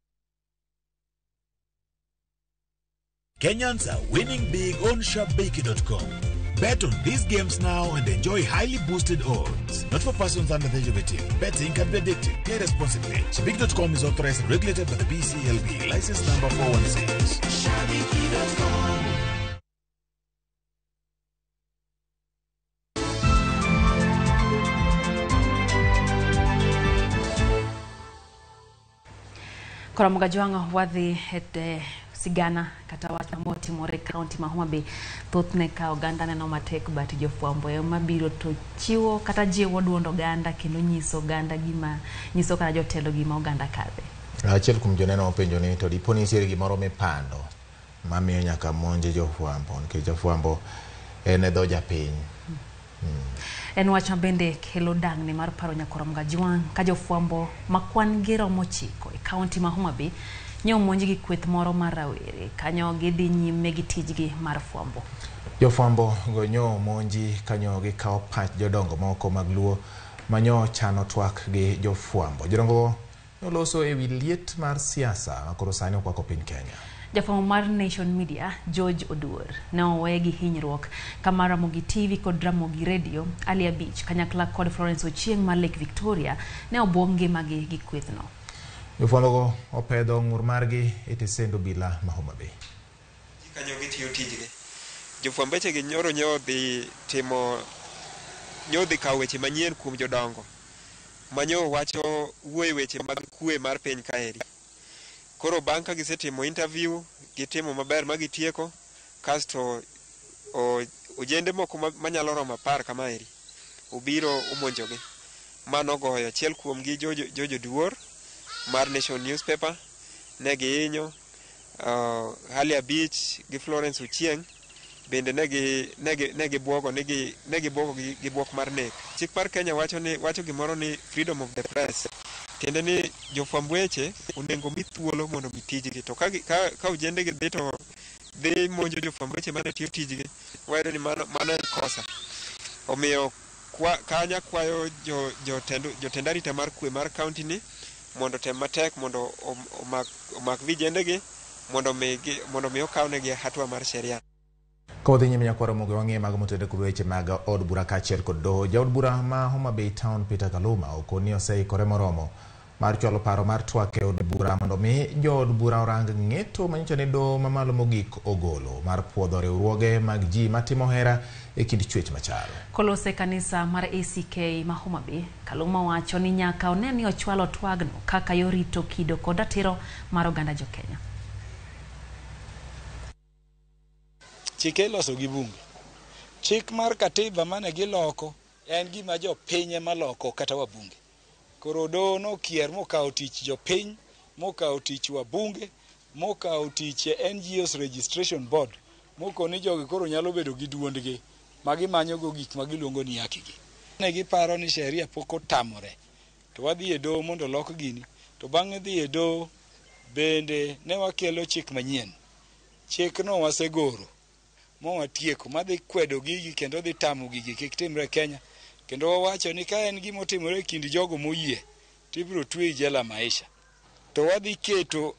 Kenyans are winning big on Shabiki.com. Bet on these games now and enjoy highly boosted odds. Not for persons under the age of 18. Betting can be addictive. Play responsibly. Shabiki.com is authorized and regulated by the BCLB. License number 416. Shabiki.com. Koro Mugajwang' wadhi e sigana kata wach motimore e kaunti ma Homa Bay. Thothne ka oganda neno matek but jofwambo ema biro to chiwo kata jiwo duond oganda kendo nyiso oganda gima nyiso kata jotelo gima oganda kadhe. Achiel kuom joneno openjo ni to dipo ni nitiere gimoro mipando mamiyo nyaka monj jofwambo nikech jofwambo en e dho japiny. En wach ma bende kelo dang'ni mar paro nyakoro Mugajwang' ka jofwambo ma kwan gi romo 9 e kaunti ma Homa Bay ne omonj gi kweth moro mar rawere kanyo gidhi nyime gi tijgi mar fwambo. Jofwambo go nyo omonji kanyo gikawo pach jodongo moko mag Luo manyo chano twak gi jofwambo. Jodongo noloso ewi liet mar siasa ma koro sani okwako piny Kenya. Jafwambo mar Nation Media George Oduor ne owe gi hinyruok kama Ramogi TV kod Ramogi Radio Ali Abich kanyakla kod Florence Ochieng' mar Lake Victoria ne obuog ngimagi gi kwethno. Jofwambogo opedho ng'ur margi e tesend obila ma Homa Bay. Kanyo gitiyo tijgi. Jofwambeche gi nyoro nyo dhi timo nyodhi kawo weche manyien kuom jodongo manyo wacho wuoye weche mag kwe mar piny kaeri. Koro bang' ka gisetimo interview gitimo maber ma gitieko kasto ojende moko manyalo romo 10 kamaeri obiro omonjogi. Mano goyo achiel kuomgi George Oduor mar Nation Newspaper ne gihinyo. Hali Abich gi Florence Ochieng bende ne gibuogo gi buok mar nek. Chik mar Kenya wacho gimoro ni freedom of the press. Tiende ni jofwamb weche onego mi thuolo mondo mi tijgi. To ka ojende gi dhi to dhi monjo jofwamb weche mane tiyo tijgi, wayudo ni mano en kosa. Omiyo kanya kwayo jotend arita mar kwe mar kaunti ni mondo tem matek mondo omak vijendegi mondo mi okawnegi hatua mar sheria. Kodhi nyime nyakwaro mogo wang'e mag motudore kod weche mag od bura kaachiel kod doho. Jaod bura ma Homa Bay Town Peter Kaluma okoni oseikore moromo mar chwalo paro mar twak e od bura mondo mi jood bura orang ng'eto manyicho ni doho mamalo mogik ogolo mar puodho riwruoge mag ji matimo hera e kind chwech machal. Kolose kanisa mar ACK ma Homa Bay, Kaluma wacho ni nyaka one ni ochwalo twagno kaka yor rito kido kod ratiro mar oganda jo Kenya. Chike iloso gi bunge. Chik mar katiba mane giloko en gima jopiny ema loko kata wabunge. Koro doho nokier mokawo tich jopiny, mokawo tich wabunge, mokawo tich NGOs Registration Board, mokoni jogi koro nyalo bedo gi duondgi ma gimanyogo gik ma giluongo ni haki-gi. Ne giparo ni sheria pok otamore, to wadhi e doho mondo olok gini, to bang'e dhi e doho bende ne wakelo chik manyien. Chikno wasegoro mowatieko madhi kwedo gigi kendo dhi tamo gigi kik timre Kenya. Kendo wawacho ni ka en gima otimore e kind jogo moyie to ibiro tweyi jela maisha. To wadhi keto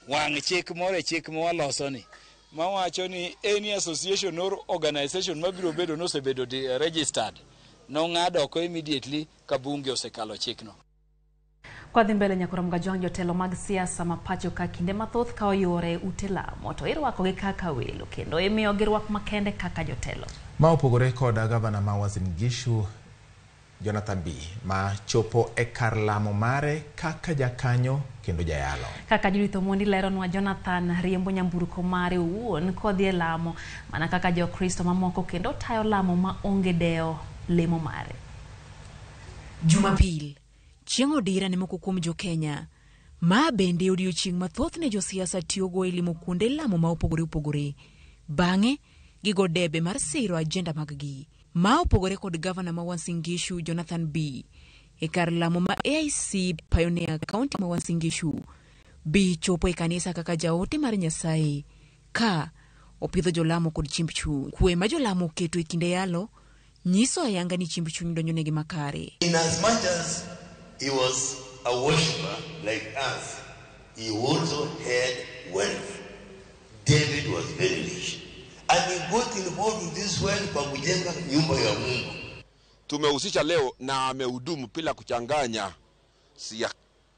wang' chik moro e chik mawaloso ni mawacho ni any association or organization mabiro bedo nosebedo registered nong'ad oko immediately ka bunge osekalo chikno. Kwadhi mbele nyakoro Mgajwang', jotelo mag siasa ma pacho ka kinde mathoth ka oyuore ute lamo to irwakogi kaka welo kendo imiyogi rwak makende kaka jotelo. Ma opogore kod gavana ma Uasin Gishu Jonathan Bii ma chopo e kar lamo mare kaka jakanyo kendo jayalo. Kaka Judith Omondi leronwa, Jonathan riembo nyamburko mare owuon kodhi e lamo mana kaka jokristo mamoko kendo tayo lamo ma onge dewo lemo mare. Jumapil, chieng' odira ne moko kuom jo-Kenya. Ma bende odiochieng' ma thothne josiasa tiyogo e limo kuonde lamo ma opogore opogore. Bang'e, gigo debe mar siro ajenda mag-gi. Ma opogore kod gavana ma Uasin Gishu Jonathan Bii e kar lamo ma AIC Pioneer County ma Uasin Gishu. Bii chopo e kanisa kaka jaote mar Nyasaye ka opidho jolamo kod chiemb chuny. Kwe ma jolamo oketo e kinde yalo nyiso ayanga ni chiemb chuny donjonegi makare. In as much as he was a worshipper like us, he also had wealth. David was very rich. And he got involved with this wealth kwa kujenga nyumba ya Mungu. Tumehusisha leo na amehudumu bila kuchanganya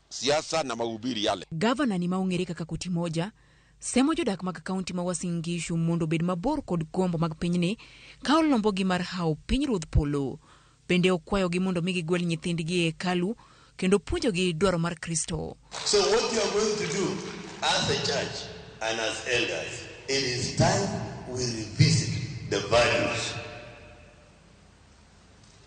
siasa na mahubiri yale. Gavana ni maong'ere kaka Koti Moja semo jodak mag kaunti ma Uasin Gishu mondo obed mabor kod gombo mag pinyni ka olombogi mar hawo pinyruodh polo. Bende okwayogi mondo mi gigwel nyithindgi e hekalu kendo puonjogi dwaro mar Kristo. So what you are going to do as a church and as elders, it is time we revisit the values.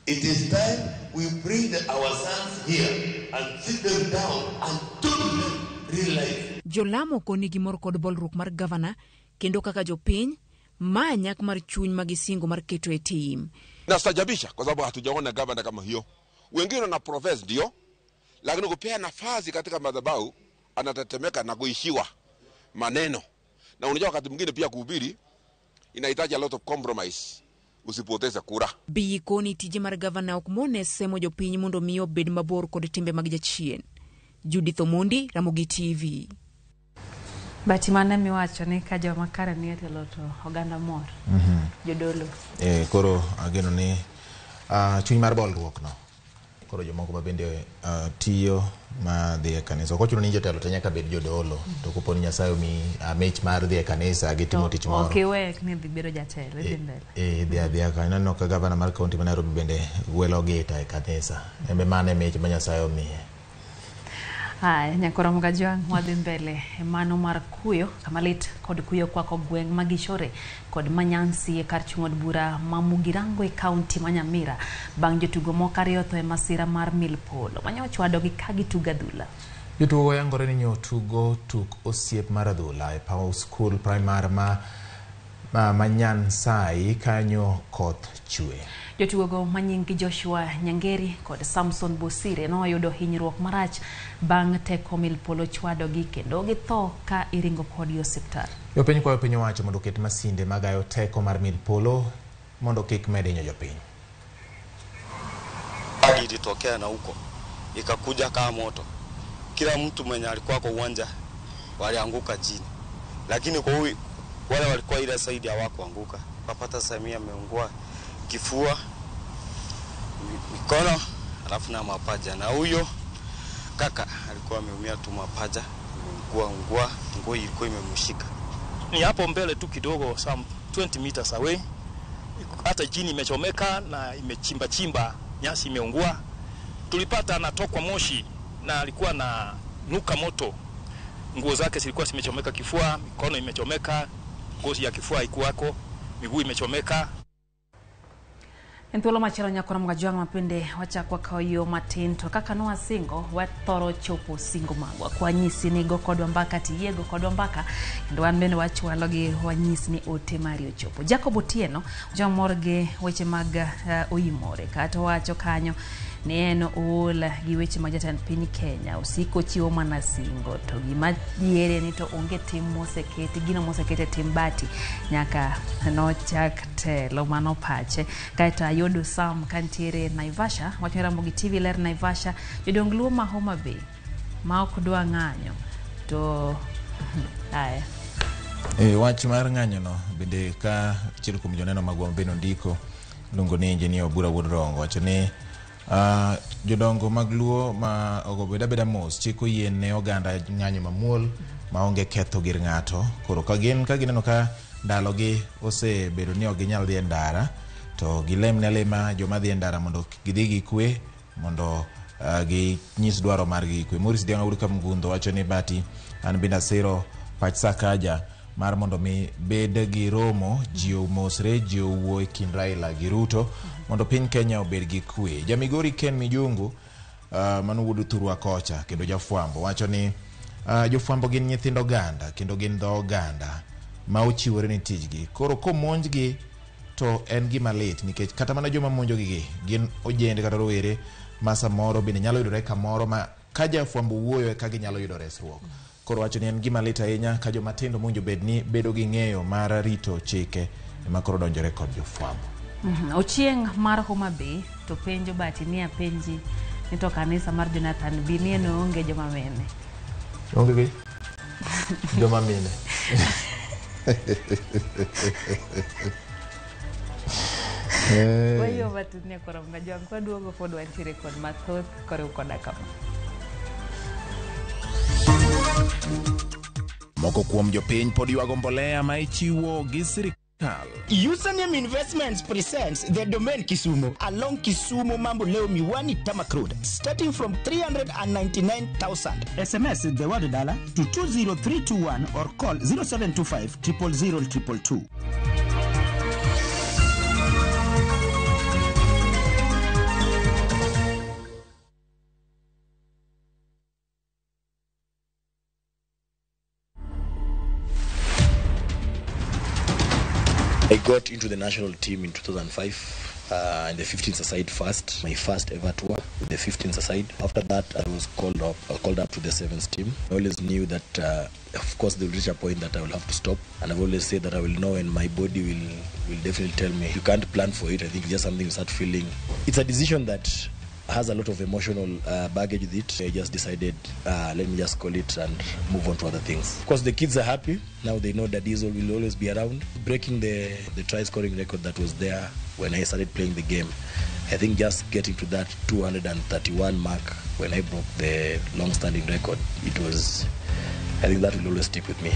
It is time we bring our sons here and sit them down and talk to them real life. Jolamo koni gimor kod bolruok mar gavana kendo kaka jopiny ma nyak mar chuny ma gisingo mar keto e tim. Nastajabisha kwa sababu hatujaona gavana kama hiyo. Wengine wana profess ndio, lakini kupea nafasi katika madhabahu anatetemeka na kuishiwa maneno. Na unajua wakati mwingine pia kuhubiri inahitaji a lot of compromise, usipoteze kura. Bii koni tije mar gavana ok mone semo jopiny mondo mi obed mabor kod timbe mag jachien. Judith Omondi, Ramogi TV. Bati mane miwacho ni ka joma kare nie telo to oganda mor. Jodolo. Koro ageno ni chuny mar bolruok no. Koro jomoko ma bende tiyo ma dhi e kanisa. Ok ochuno ni jotelo te nyaka bed jodolo. To kopo ni Nyasaye omiyi mich mar dhi e kanisa gi timo tich moro. Ok iwe ni dhi bedo jatelo, idhi mbele. Idhi adhiya kanyo. Aneno ka gavana mar kaunti ma Nairobi bende gwelo gita e kanisa. En be mano e mich ma Nyasaye omiye. Haya, nyakoro Mgajwang', wadhi mbele e mano mar kuyo kama lit kod kuyo kwako gweng' ma Gishore kod Manyansi e kar chung' od bura ma Mugirango e kaunti ma Nyamira bang' jotugo moko ariyo tho e masira mar mil polo mane ochwadogi ka gitugo adhula. Jotugo yangore ni nyotugo tuk osiep mar adhula e paw skul primar ma Manyansai kanyo koth chwe. Jotugogo manying Joshua Nyangeri kod Samson Bosire noyudo hinyruok marach bang' teko mil polo chwadogi kendo githo ka iringo kodgi osiptal. Jopiny kwayo piny owacho mondo oket masinde magayo teko mar mil polo mondo kik med hinyo jopiny. Ilitokea na huko ikakuja kama moto, kila mtu mwenye alikuwa kwa uwanja walianguka chini, lakini kwa huyu wale walikuwa ile saidi hawakuanguka. Kapata Samia ameungua kifua, mikono, alafu na mapaja, na huyo kaka alikuwa ameumia tu mapaja, ameungua nguo ilikuwa imemshika. Ni hapo mbele tu kidogo, some 20 meters away, hata jini imechomeka na imechimba chimba, nyasi imeungua. Tulipata anatokwa moshi na alikuwa na nuka moto. Nguo zake zilikuwa zimechomeka kifua, mikono imechomeka, ngozi ya kifua haikuwako, miguu imechomeka. En thuolo machielo nyakora Mgajwang' mapende wachako kawo yo matin to kaka nwasingo wathoro chopo singo magwa kwanyisi ni go kodwa mbaka tiyie go kodwa mbaka kendo wan bende wachwalo gi wanyisi ni ote mari ochopo. Jacob Otieno jomor gi weche mag oimore kata wacho kanyo ni en ool gi weche mag jatend piny Kenya osiko chiwo mana singo to gima diere ni to onge tim moseketi gino moseketi e tim bati nyaka nochak telo mano pache. Kaeto ayudo Sam kantiere Naivasha wacho Ramogi TV ler Naivasha jodong Luo ma Homa Bay ma ok dwa ng'anyo to aya wach mar ng'anyo no bende ka achiel kuom joneno magwa bende ondiko luongo ni Engineer Obura Wuod Rongo wacho ni jodongo mag Luo ma ogo beda mos chiko yien ne oganda ng'anyo mamuol maonge ketho gir ng'ato koro ka gineno ka ndalogi osebedo ni ok ginyal dhi e ndara to gilem ne alema joma dhi e ndara mondo gidhi gi kwe mondo ginyis dwaro margi gi kwe. Maurice Diang'a Wuod Kamgundho wacho ni bati an bende asiro pach Sakaja mar mondo mi bed gi romo ji omosre ji owuo e kind Raila gi Ruto mondo piny Kenya obed gi kwe. Jamigori Ken Mijungu mano wuod thurwa kocha kendo jafwambo wacho ni jofwambo gin nyithind oganda kendo gin dho oganda ma ochiwore ne tijgi koro komonjgi to en gima lit nikech kata mana joma monjogi gin ojende kata rowere ma samoro bende nyalo yudore kamoro ma ka jafwambo wuoyo eka ginyalo yudo resruok. Koro wacho ni en gima lit ahinya ka joma tindo mowinjo bed ni bedo gi ng'eyo mar rito chike ema koro donjore kod jofwambo. Ochieng' mar Homa Bay to penjo bati ni apenji ni to kanisa mar Jonathan bi ni en onge joma mine. Onge gi joma mine. Wayo bati ni koro Mgajwang' kwaduogo pod wantiere kod mathoth koriw koda kama. Moko kuom jopiny pod ywago mbolea ma ichiwo gi sirikal. Username Investments presents the Domain Kisumu along Kisumu Mambo Leo Miwani Tamak Road, starting from 399,000. SMS the word dollar to 20321 or call 0725 000 222. I got into the national team in 2005, in the 15s aside first, my first ever tour with the 15s aside. After that, I was called up to the 7s team. I always knew that, of course, there will reach a point that I will have to stop. And I've always said that I will know, and my body will definitely tell me. You can't plan for it. I think it's just something you start feeling. It's a decision that has a lot of emotional baggage with it. I just decided, let me just call it and move on to other things. Of course, the kids are happy. Now they know that Diesel will always be around. Breaking the try-scoring record that was there when I started playing the game. I think just getting to that 231 mark when I broke the long-standing record, it was, I think that will always stick with me.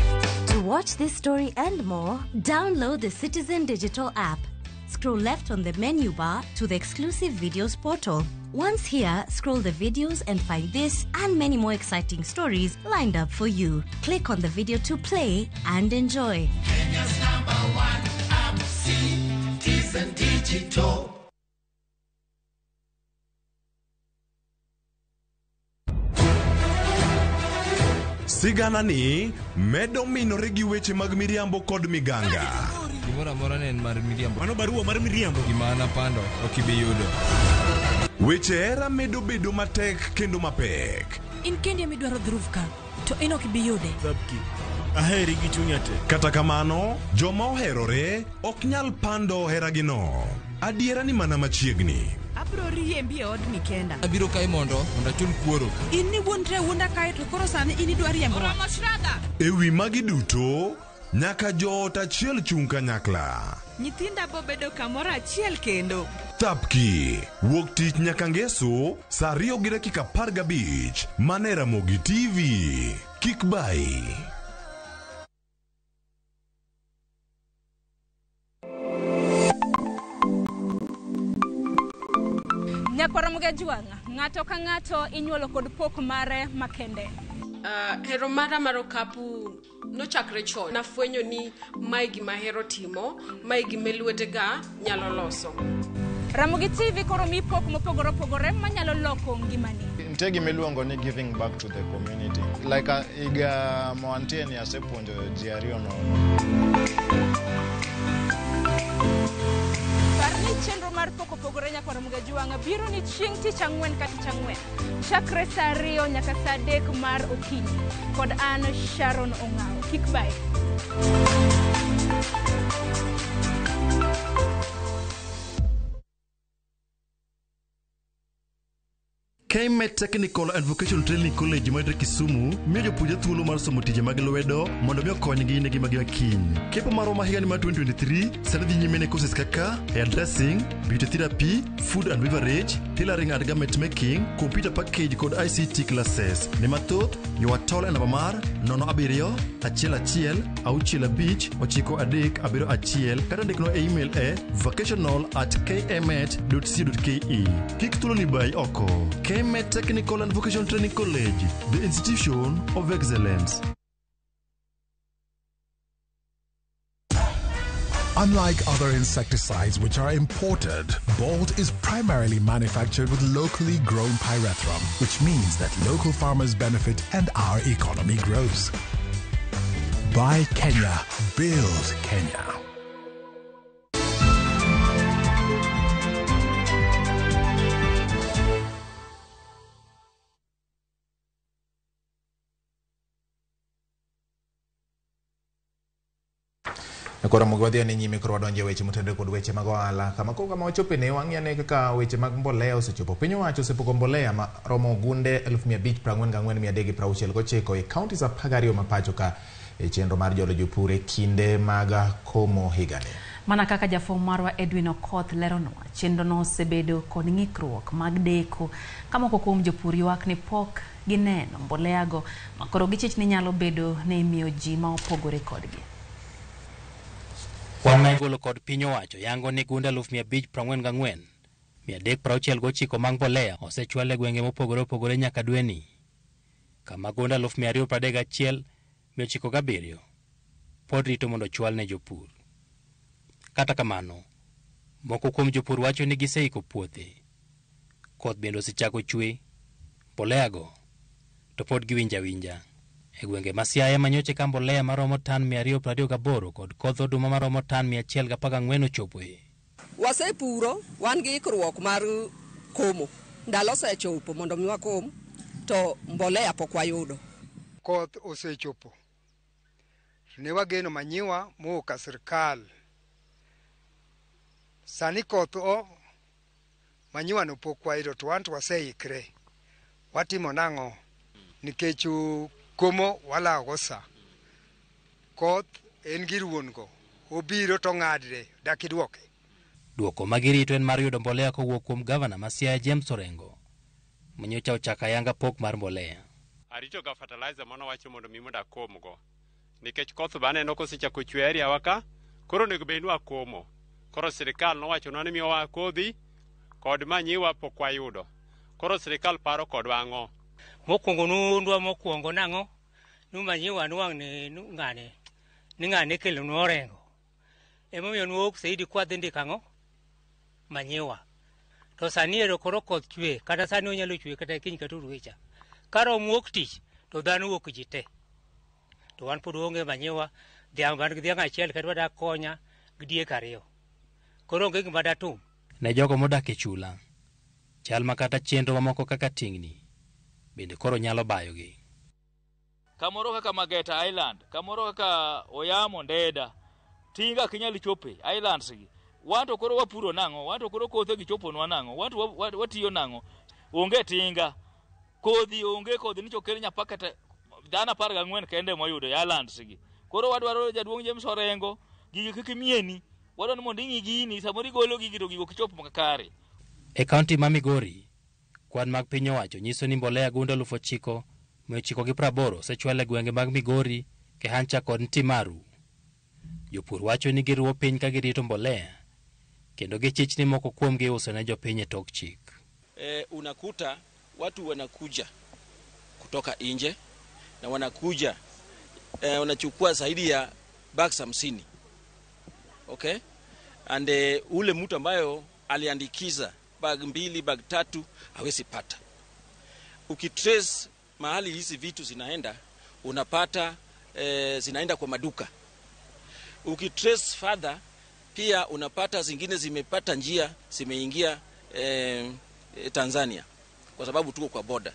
To watch this story and more, download the Citizen Digital app. Scroll left on the menu bar to the exclusive videos portal. Once here, scroll the videos and find this and many more exciting stories lined up for you. Click on the video to play and enjoy. Kenya's number one app, Citizen Digital. Sigana ni medo minore gi weche mag miriambo kod miganga. Gimoro amora ne en mar miriambo. Mano barua mar miriambo. Gima an apando ok ibi yudo. Weche hera medo bedo matek kendo mapek. In kendi ema idwaro Dhruv ka, to in ok ibi yude. Aheri gi chunya te. Kata kamano, joma oherore ok nyal pando heragino. Adiera ni mana machiegni. Abro riembi e odni kenda. Abiro kae mondo achul kuoro. In ni wuondre awuonda kae to koro sani in idwa riembowa. Oromo Shraddha! E wi magi duto, nyaka joot achiel chung' kanyakla. Nyithinda bo bedo kamoro achiel kendo. Thapki, wuok tich nyaka ngeso, saa 2:15, mana e Ramogi TV. Kik bayi. Nyakwar Mugajwang', ng'ato ka ng'ato inyuolo kod pok mare makende. Hero mara mar okapu nochakre chon. Nafwenyo ni mae gima ahero timo, mae gima lwetega nyalo loso. Ramogi TV koro mi pok mopogore opogore manyalo loko ngimani. Nitie gima iluongo ni giving back to the community. Like higa ma wantie ni asepuonjo ji ariyo nono. Par ni chenro mar pok opogore Nyakwar Mugajwang' biro ni chieng' tich ang'wen ka tich ang'wen. Chakre saa 2 nyaka saa 3 mar okinyi. Kod an Sharon Ong'awo. Kik bayi. KMET Technical and Vocational Training College mayudore Kisumu miyo jopuonjre thuolo mar somo tije mag lwedo mondo mi okonygi ne ngimagi ma kiny. Kepo marwa ma higani mar 2023 sani dhi nyime ne courses kaka hairdressing, beauty therapy, food and beverage, tailoring and garment making, computer package kod ICT classes. Ne mathoth, ywa tol e namba mar 07 11 65 9371 kata ndiknwa e email e vocational@kmet.co.ke. Kik thuolo ni bayi oko. KMET Technical and Vocational Training College, the institution of excellence. Unlike other insecticides which are imported, Bolt is primarily manufactured with locally grown pyrethrum, which means that local farmers benefit and our economy grows. Buy Kenya, build Kenya. Koro mogo wadhi ane nyime koro wadonjo e weche motenore kod weche mag ohala kama koro kama wachope ne wang'i ane kaka weche mag mbolea osechopo. Piny owacho osepogo mbolea ma romo gunde 544,369 e counties 12 ma pacho ka e chenro mar jolo jopur e kinde mag komo higani. Mana kaka jafwambo marwa Edwin Okoth leronwa, chenrono osebedo kod ng'ikruok mag deko ka moko kuom jopur ywak ni pok gineno mboleago ma koro gichich ni nyalo bedo ni imiyo ji ma opogore kodgi. Kwan ma igolo kod piny owacho yango ni gunde 544,369 mag mbolea osechwal e gwenge mopogore opogore nyaka dweni, kama gunde 231,907 pod rito mondo ochwal ne jopur. Kata kamano, moko kuom jopur wacho ni giseiko puothe, koth bende osechako chwe, mboleago to pod giwinjo awinja. E gwenge ma Siaya manyocha ka mbolea maromo tan 228 kod kodh oduma maromo tan 114 ochopoe. Wasepuro, wan gi ikruok mar komo. Ndalo osechopo mondo mi wakom, to mbolea pok wayudo. Koth osechopo. Ne wageno manyiwa mowuok ka sirkal. Sani koth o manyiwa no pok wayudo to wan to waseikre. Watimo nang'o? Nikech komo walawo go sa. Koth en gir wuon go. Obiro to ng'adre, dak idwoke. Duoko ma girito en mar yudo mbolea kowuok kuom gavana ma Siaya James Orengo, manyocha ochako ayanga pok mar mbolea. Arito ga fertilizer manowacho mondo mi mondo akomgo. Nikech koth be aneno kosechako chwe area wa ka, koro onego bed ni wakomo. Koro sirikal nowachonwa ni miyowa kodhi kod manyiwa pok wayudo. Koro sirikal paro kodwa ang'o? Mokwongo nundwa mokwongo nang'o? Nu manyiwa nwang' ni ng'ane ni ng'ane kelonwa Orengo. Emomiyo nwuok saidi kwadhi ndiko ang'o? Manyiwa. To sani ero koro koth chwe, kata sani onyalo chwe kata kiny kata orucha. Ka rom wuok tich to dhano wuok ji te. To wan pod onge manyiwa, dhiang' wan gi dhiang' achiel kendo wadak konya gi diek ariyo. Koro onge gima datum. Ne jogo modak e chula, chal ma kata chenro mamoko kaka tingni bende koro nyalo bayogi. Kamoro kaka Mageta Island, kamoro kaka Oyamo Ndeda, tinga ok inyal chope islands gi. Wan to koro wapuro nang'o? Wan to koro kothe gi choponwa nang'o? Wan to watiyo nang'o? Onge tinga. Kodhi onge, kodhi ni chokel nyapakete dhano 14 kende moyudo e islands gi. Koro wadwaro jaduong' James Orengo, gigi kik imieni. Wadwaro ni mondo ing'i gini, samoro igolo gigi to gigo ok chop makare. E kaunti ma Migori, kwan mag piny owacho nyiso ni mbolea gunda 9,980 osechwal e gwenge mag Migori, Kehancha kod Ntimaru. Jopur wacho ni giruwo piny ka girito mbolea, kendo gichich ni moko kuomgi iuso ne jopiny e tok chik. Unakuta watu wanakuja kutoka nje na wanakuja wanachukua zaidi ya bags 50. Okay? And ule mtu ambayo aliandikiza bag 2, bag 3 hawezi pata. Ukitrace mahali hizi vitu zinaenda, unapata zinaenda kwa maduka. Ukitrace further pia unapata zingine zimepata njia, zimeingia Tanzania kwa sababu tuko kwa border.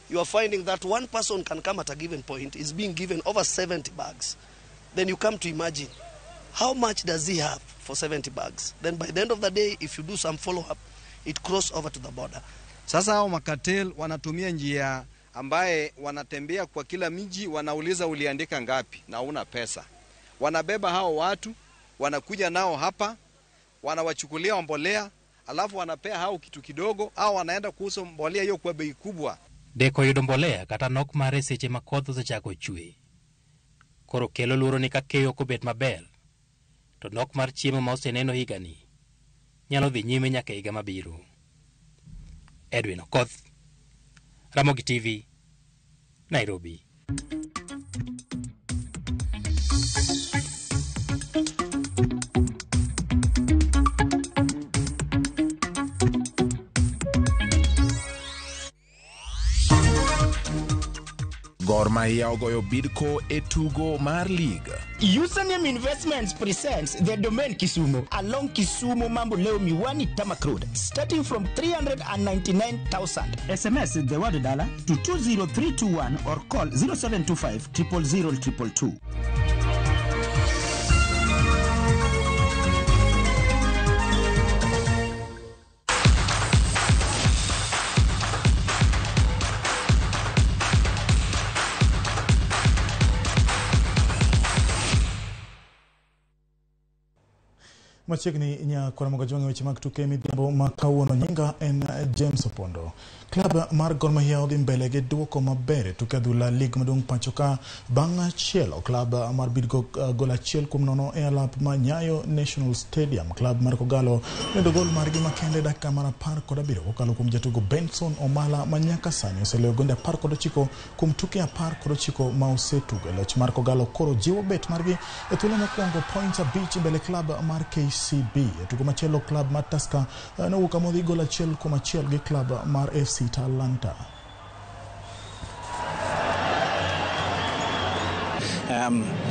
You are finding that one person can come at a given point is being given over 70 bags. Then you come to imagine how much does he have for 70 bags. Then by the end of the day, if you do some follow-up, it cross over to the border. Sasa hao makatel wanatumia njia ambaye wanatembea kwa kila miji, wanauliza uliandika ngapi na una pesa. Wanabeba hao watu, wanakuja nao hapa, wanawachukulia mbolea, alafu wanapea hao kitu kidogo, au wanaenda kuuza mbolea hiyo kwa bei kubwa. Deko yudo mbolea kata nok mare seche ma koth osechako chwe. Koro kelo luoro ni ka keyo ok obet maber, to nok mar chiemo ma oseneno higani nyalo dhi nyime nyaka higa mabiro. Edwin Okoth, Ramogi TV, Nairobi. Gor Mahia ogoyo Bidco e tugo mar league. Username Investments presents the Domain Kisumu along Kisumu Mambo Leo Miwani Tamak Road, starting from 399,000. SMS the word dollar to 20321 or call 0725 000 222. Machiegni nya Ramogi Jwang' weche mag tuke midhiambo ma kawuono. Nyinga en James Opondo. Klab mar Gor Mahia odhi mbele gi duoko maber e tuke adhula lig maduong' pacho ka bang' chielo klab mar Bidco gol 1-0 e alap ma Nyayo National Stadium. Klab mar Kogalo noyudo gol margi makende dakika mar 17 kokalo kuom jatugo Benson Omala ma nyaka sani oseloyo gonde 19 kuom tuke 19 ma osetugo. Loch mar Kogalo koro jiwo bet margi e thuolo mokwongo points 5 mbele klab mar KCB. E tugo machielo klab mar Tusker nowuok amodhi gol 1-1 gi klab mar FC Talanta.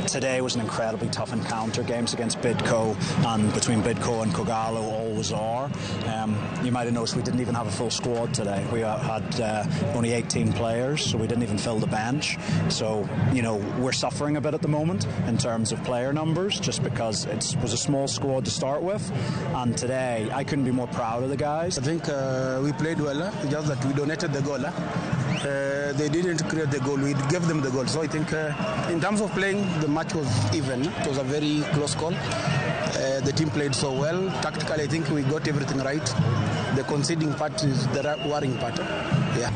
Today was an incredibly tough encounter. Games against Bidco and between Bidco and Kogalo always are. You might have noticed we didn't even have a full squad today. We had only 18 players, so we didn't even fill the bench. So, you know, we're suffering a bit at the moment in terms of player numbers, just because it was a small squad to start with. And today, I couldn't be more proud of the guys. I think we played well, just that we donated the goal. They didn't create the goal, we gave them the goal. So I think in terms of playing, the match was even. It was a very close call. The team played so well. Tactically, I think we got everything right. The conceding part is the worrying part. Yeah.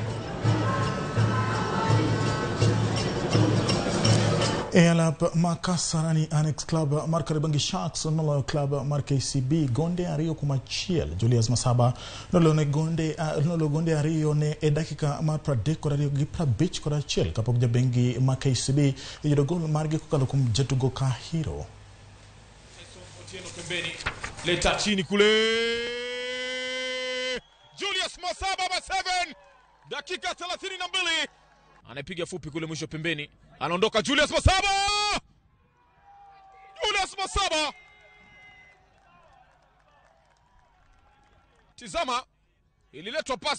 E alap ma Kasarani Annex Club mar Kariobangi Sharks noloyo club mar KCB gonde 2-1. Julius Masaba noloyo gonde 2 ne e dakika mar 32 gi 51 kapok jabengi ma KCB oyudo gol margi kokalo kuom jatugo Kahiro. Otieno pembeni, leta chini kule, Julius Masaba ba 7, dakika 32 anapiga fupi kule mwisho pembeni. Anaondoka Julius Masaba. Julius Masaba. Tizama, ililetwa pasi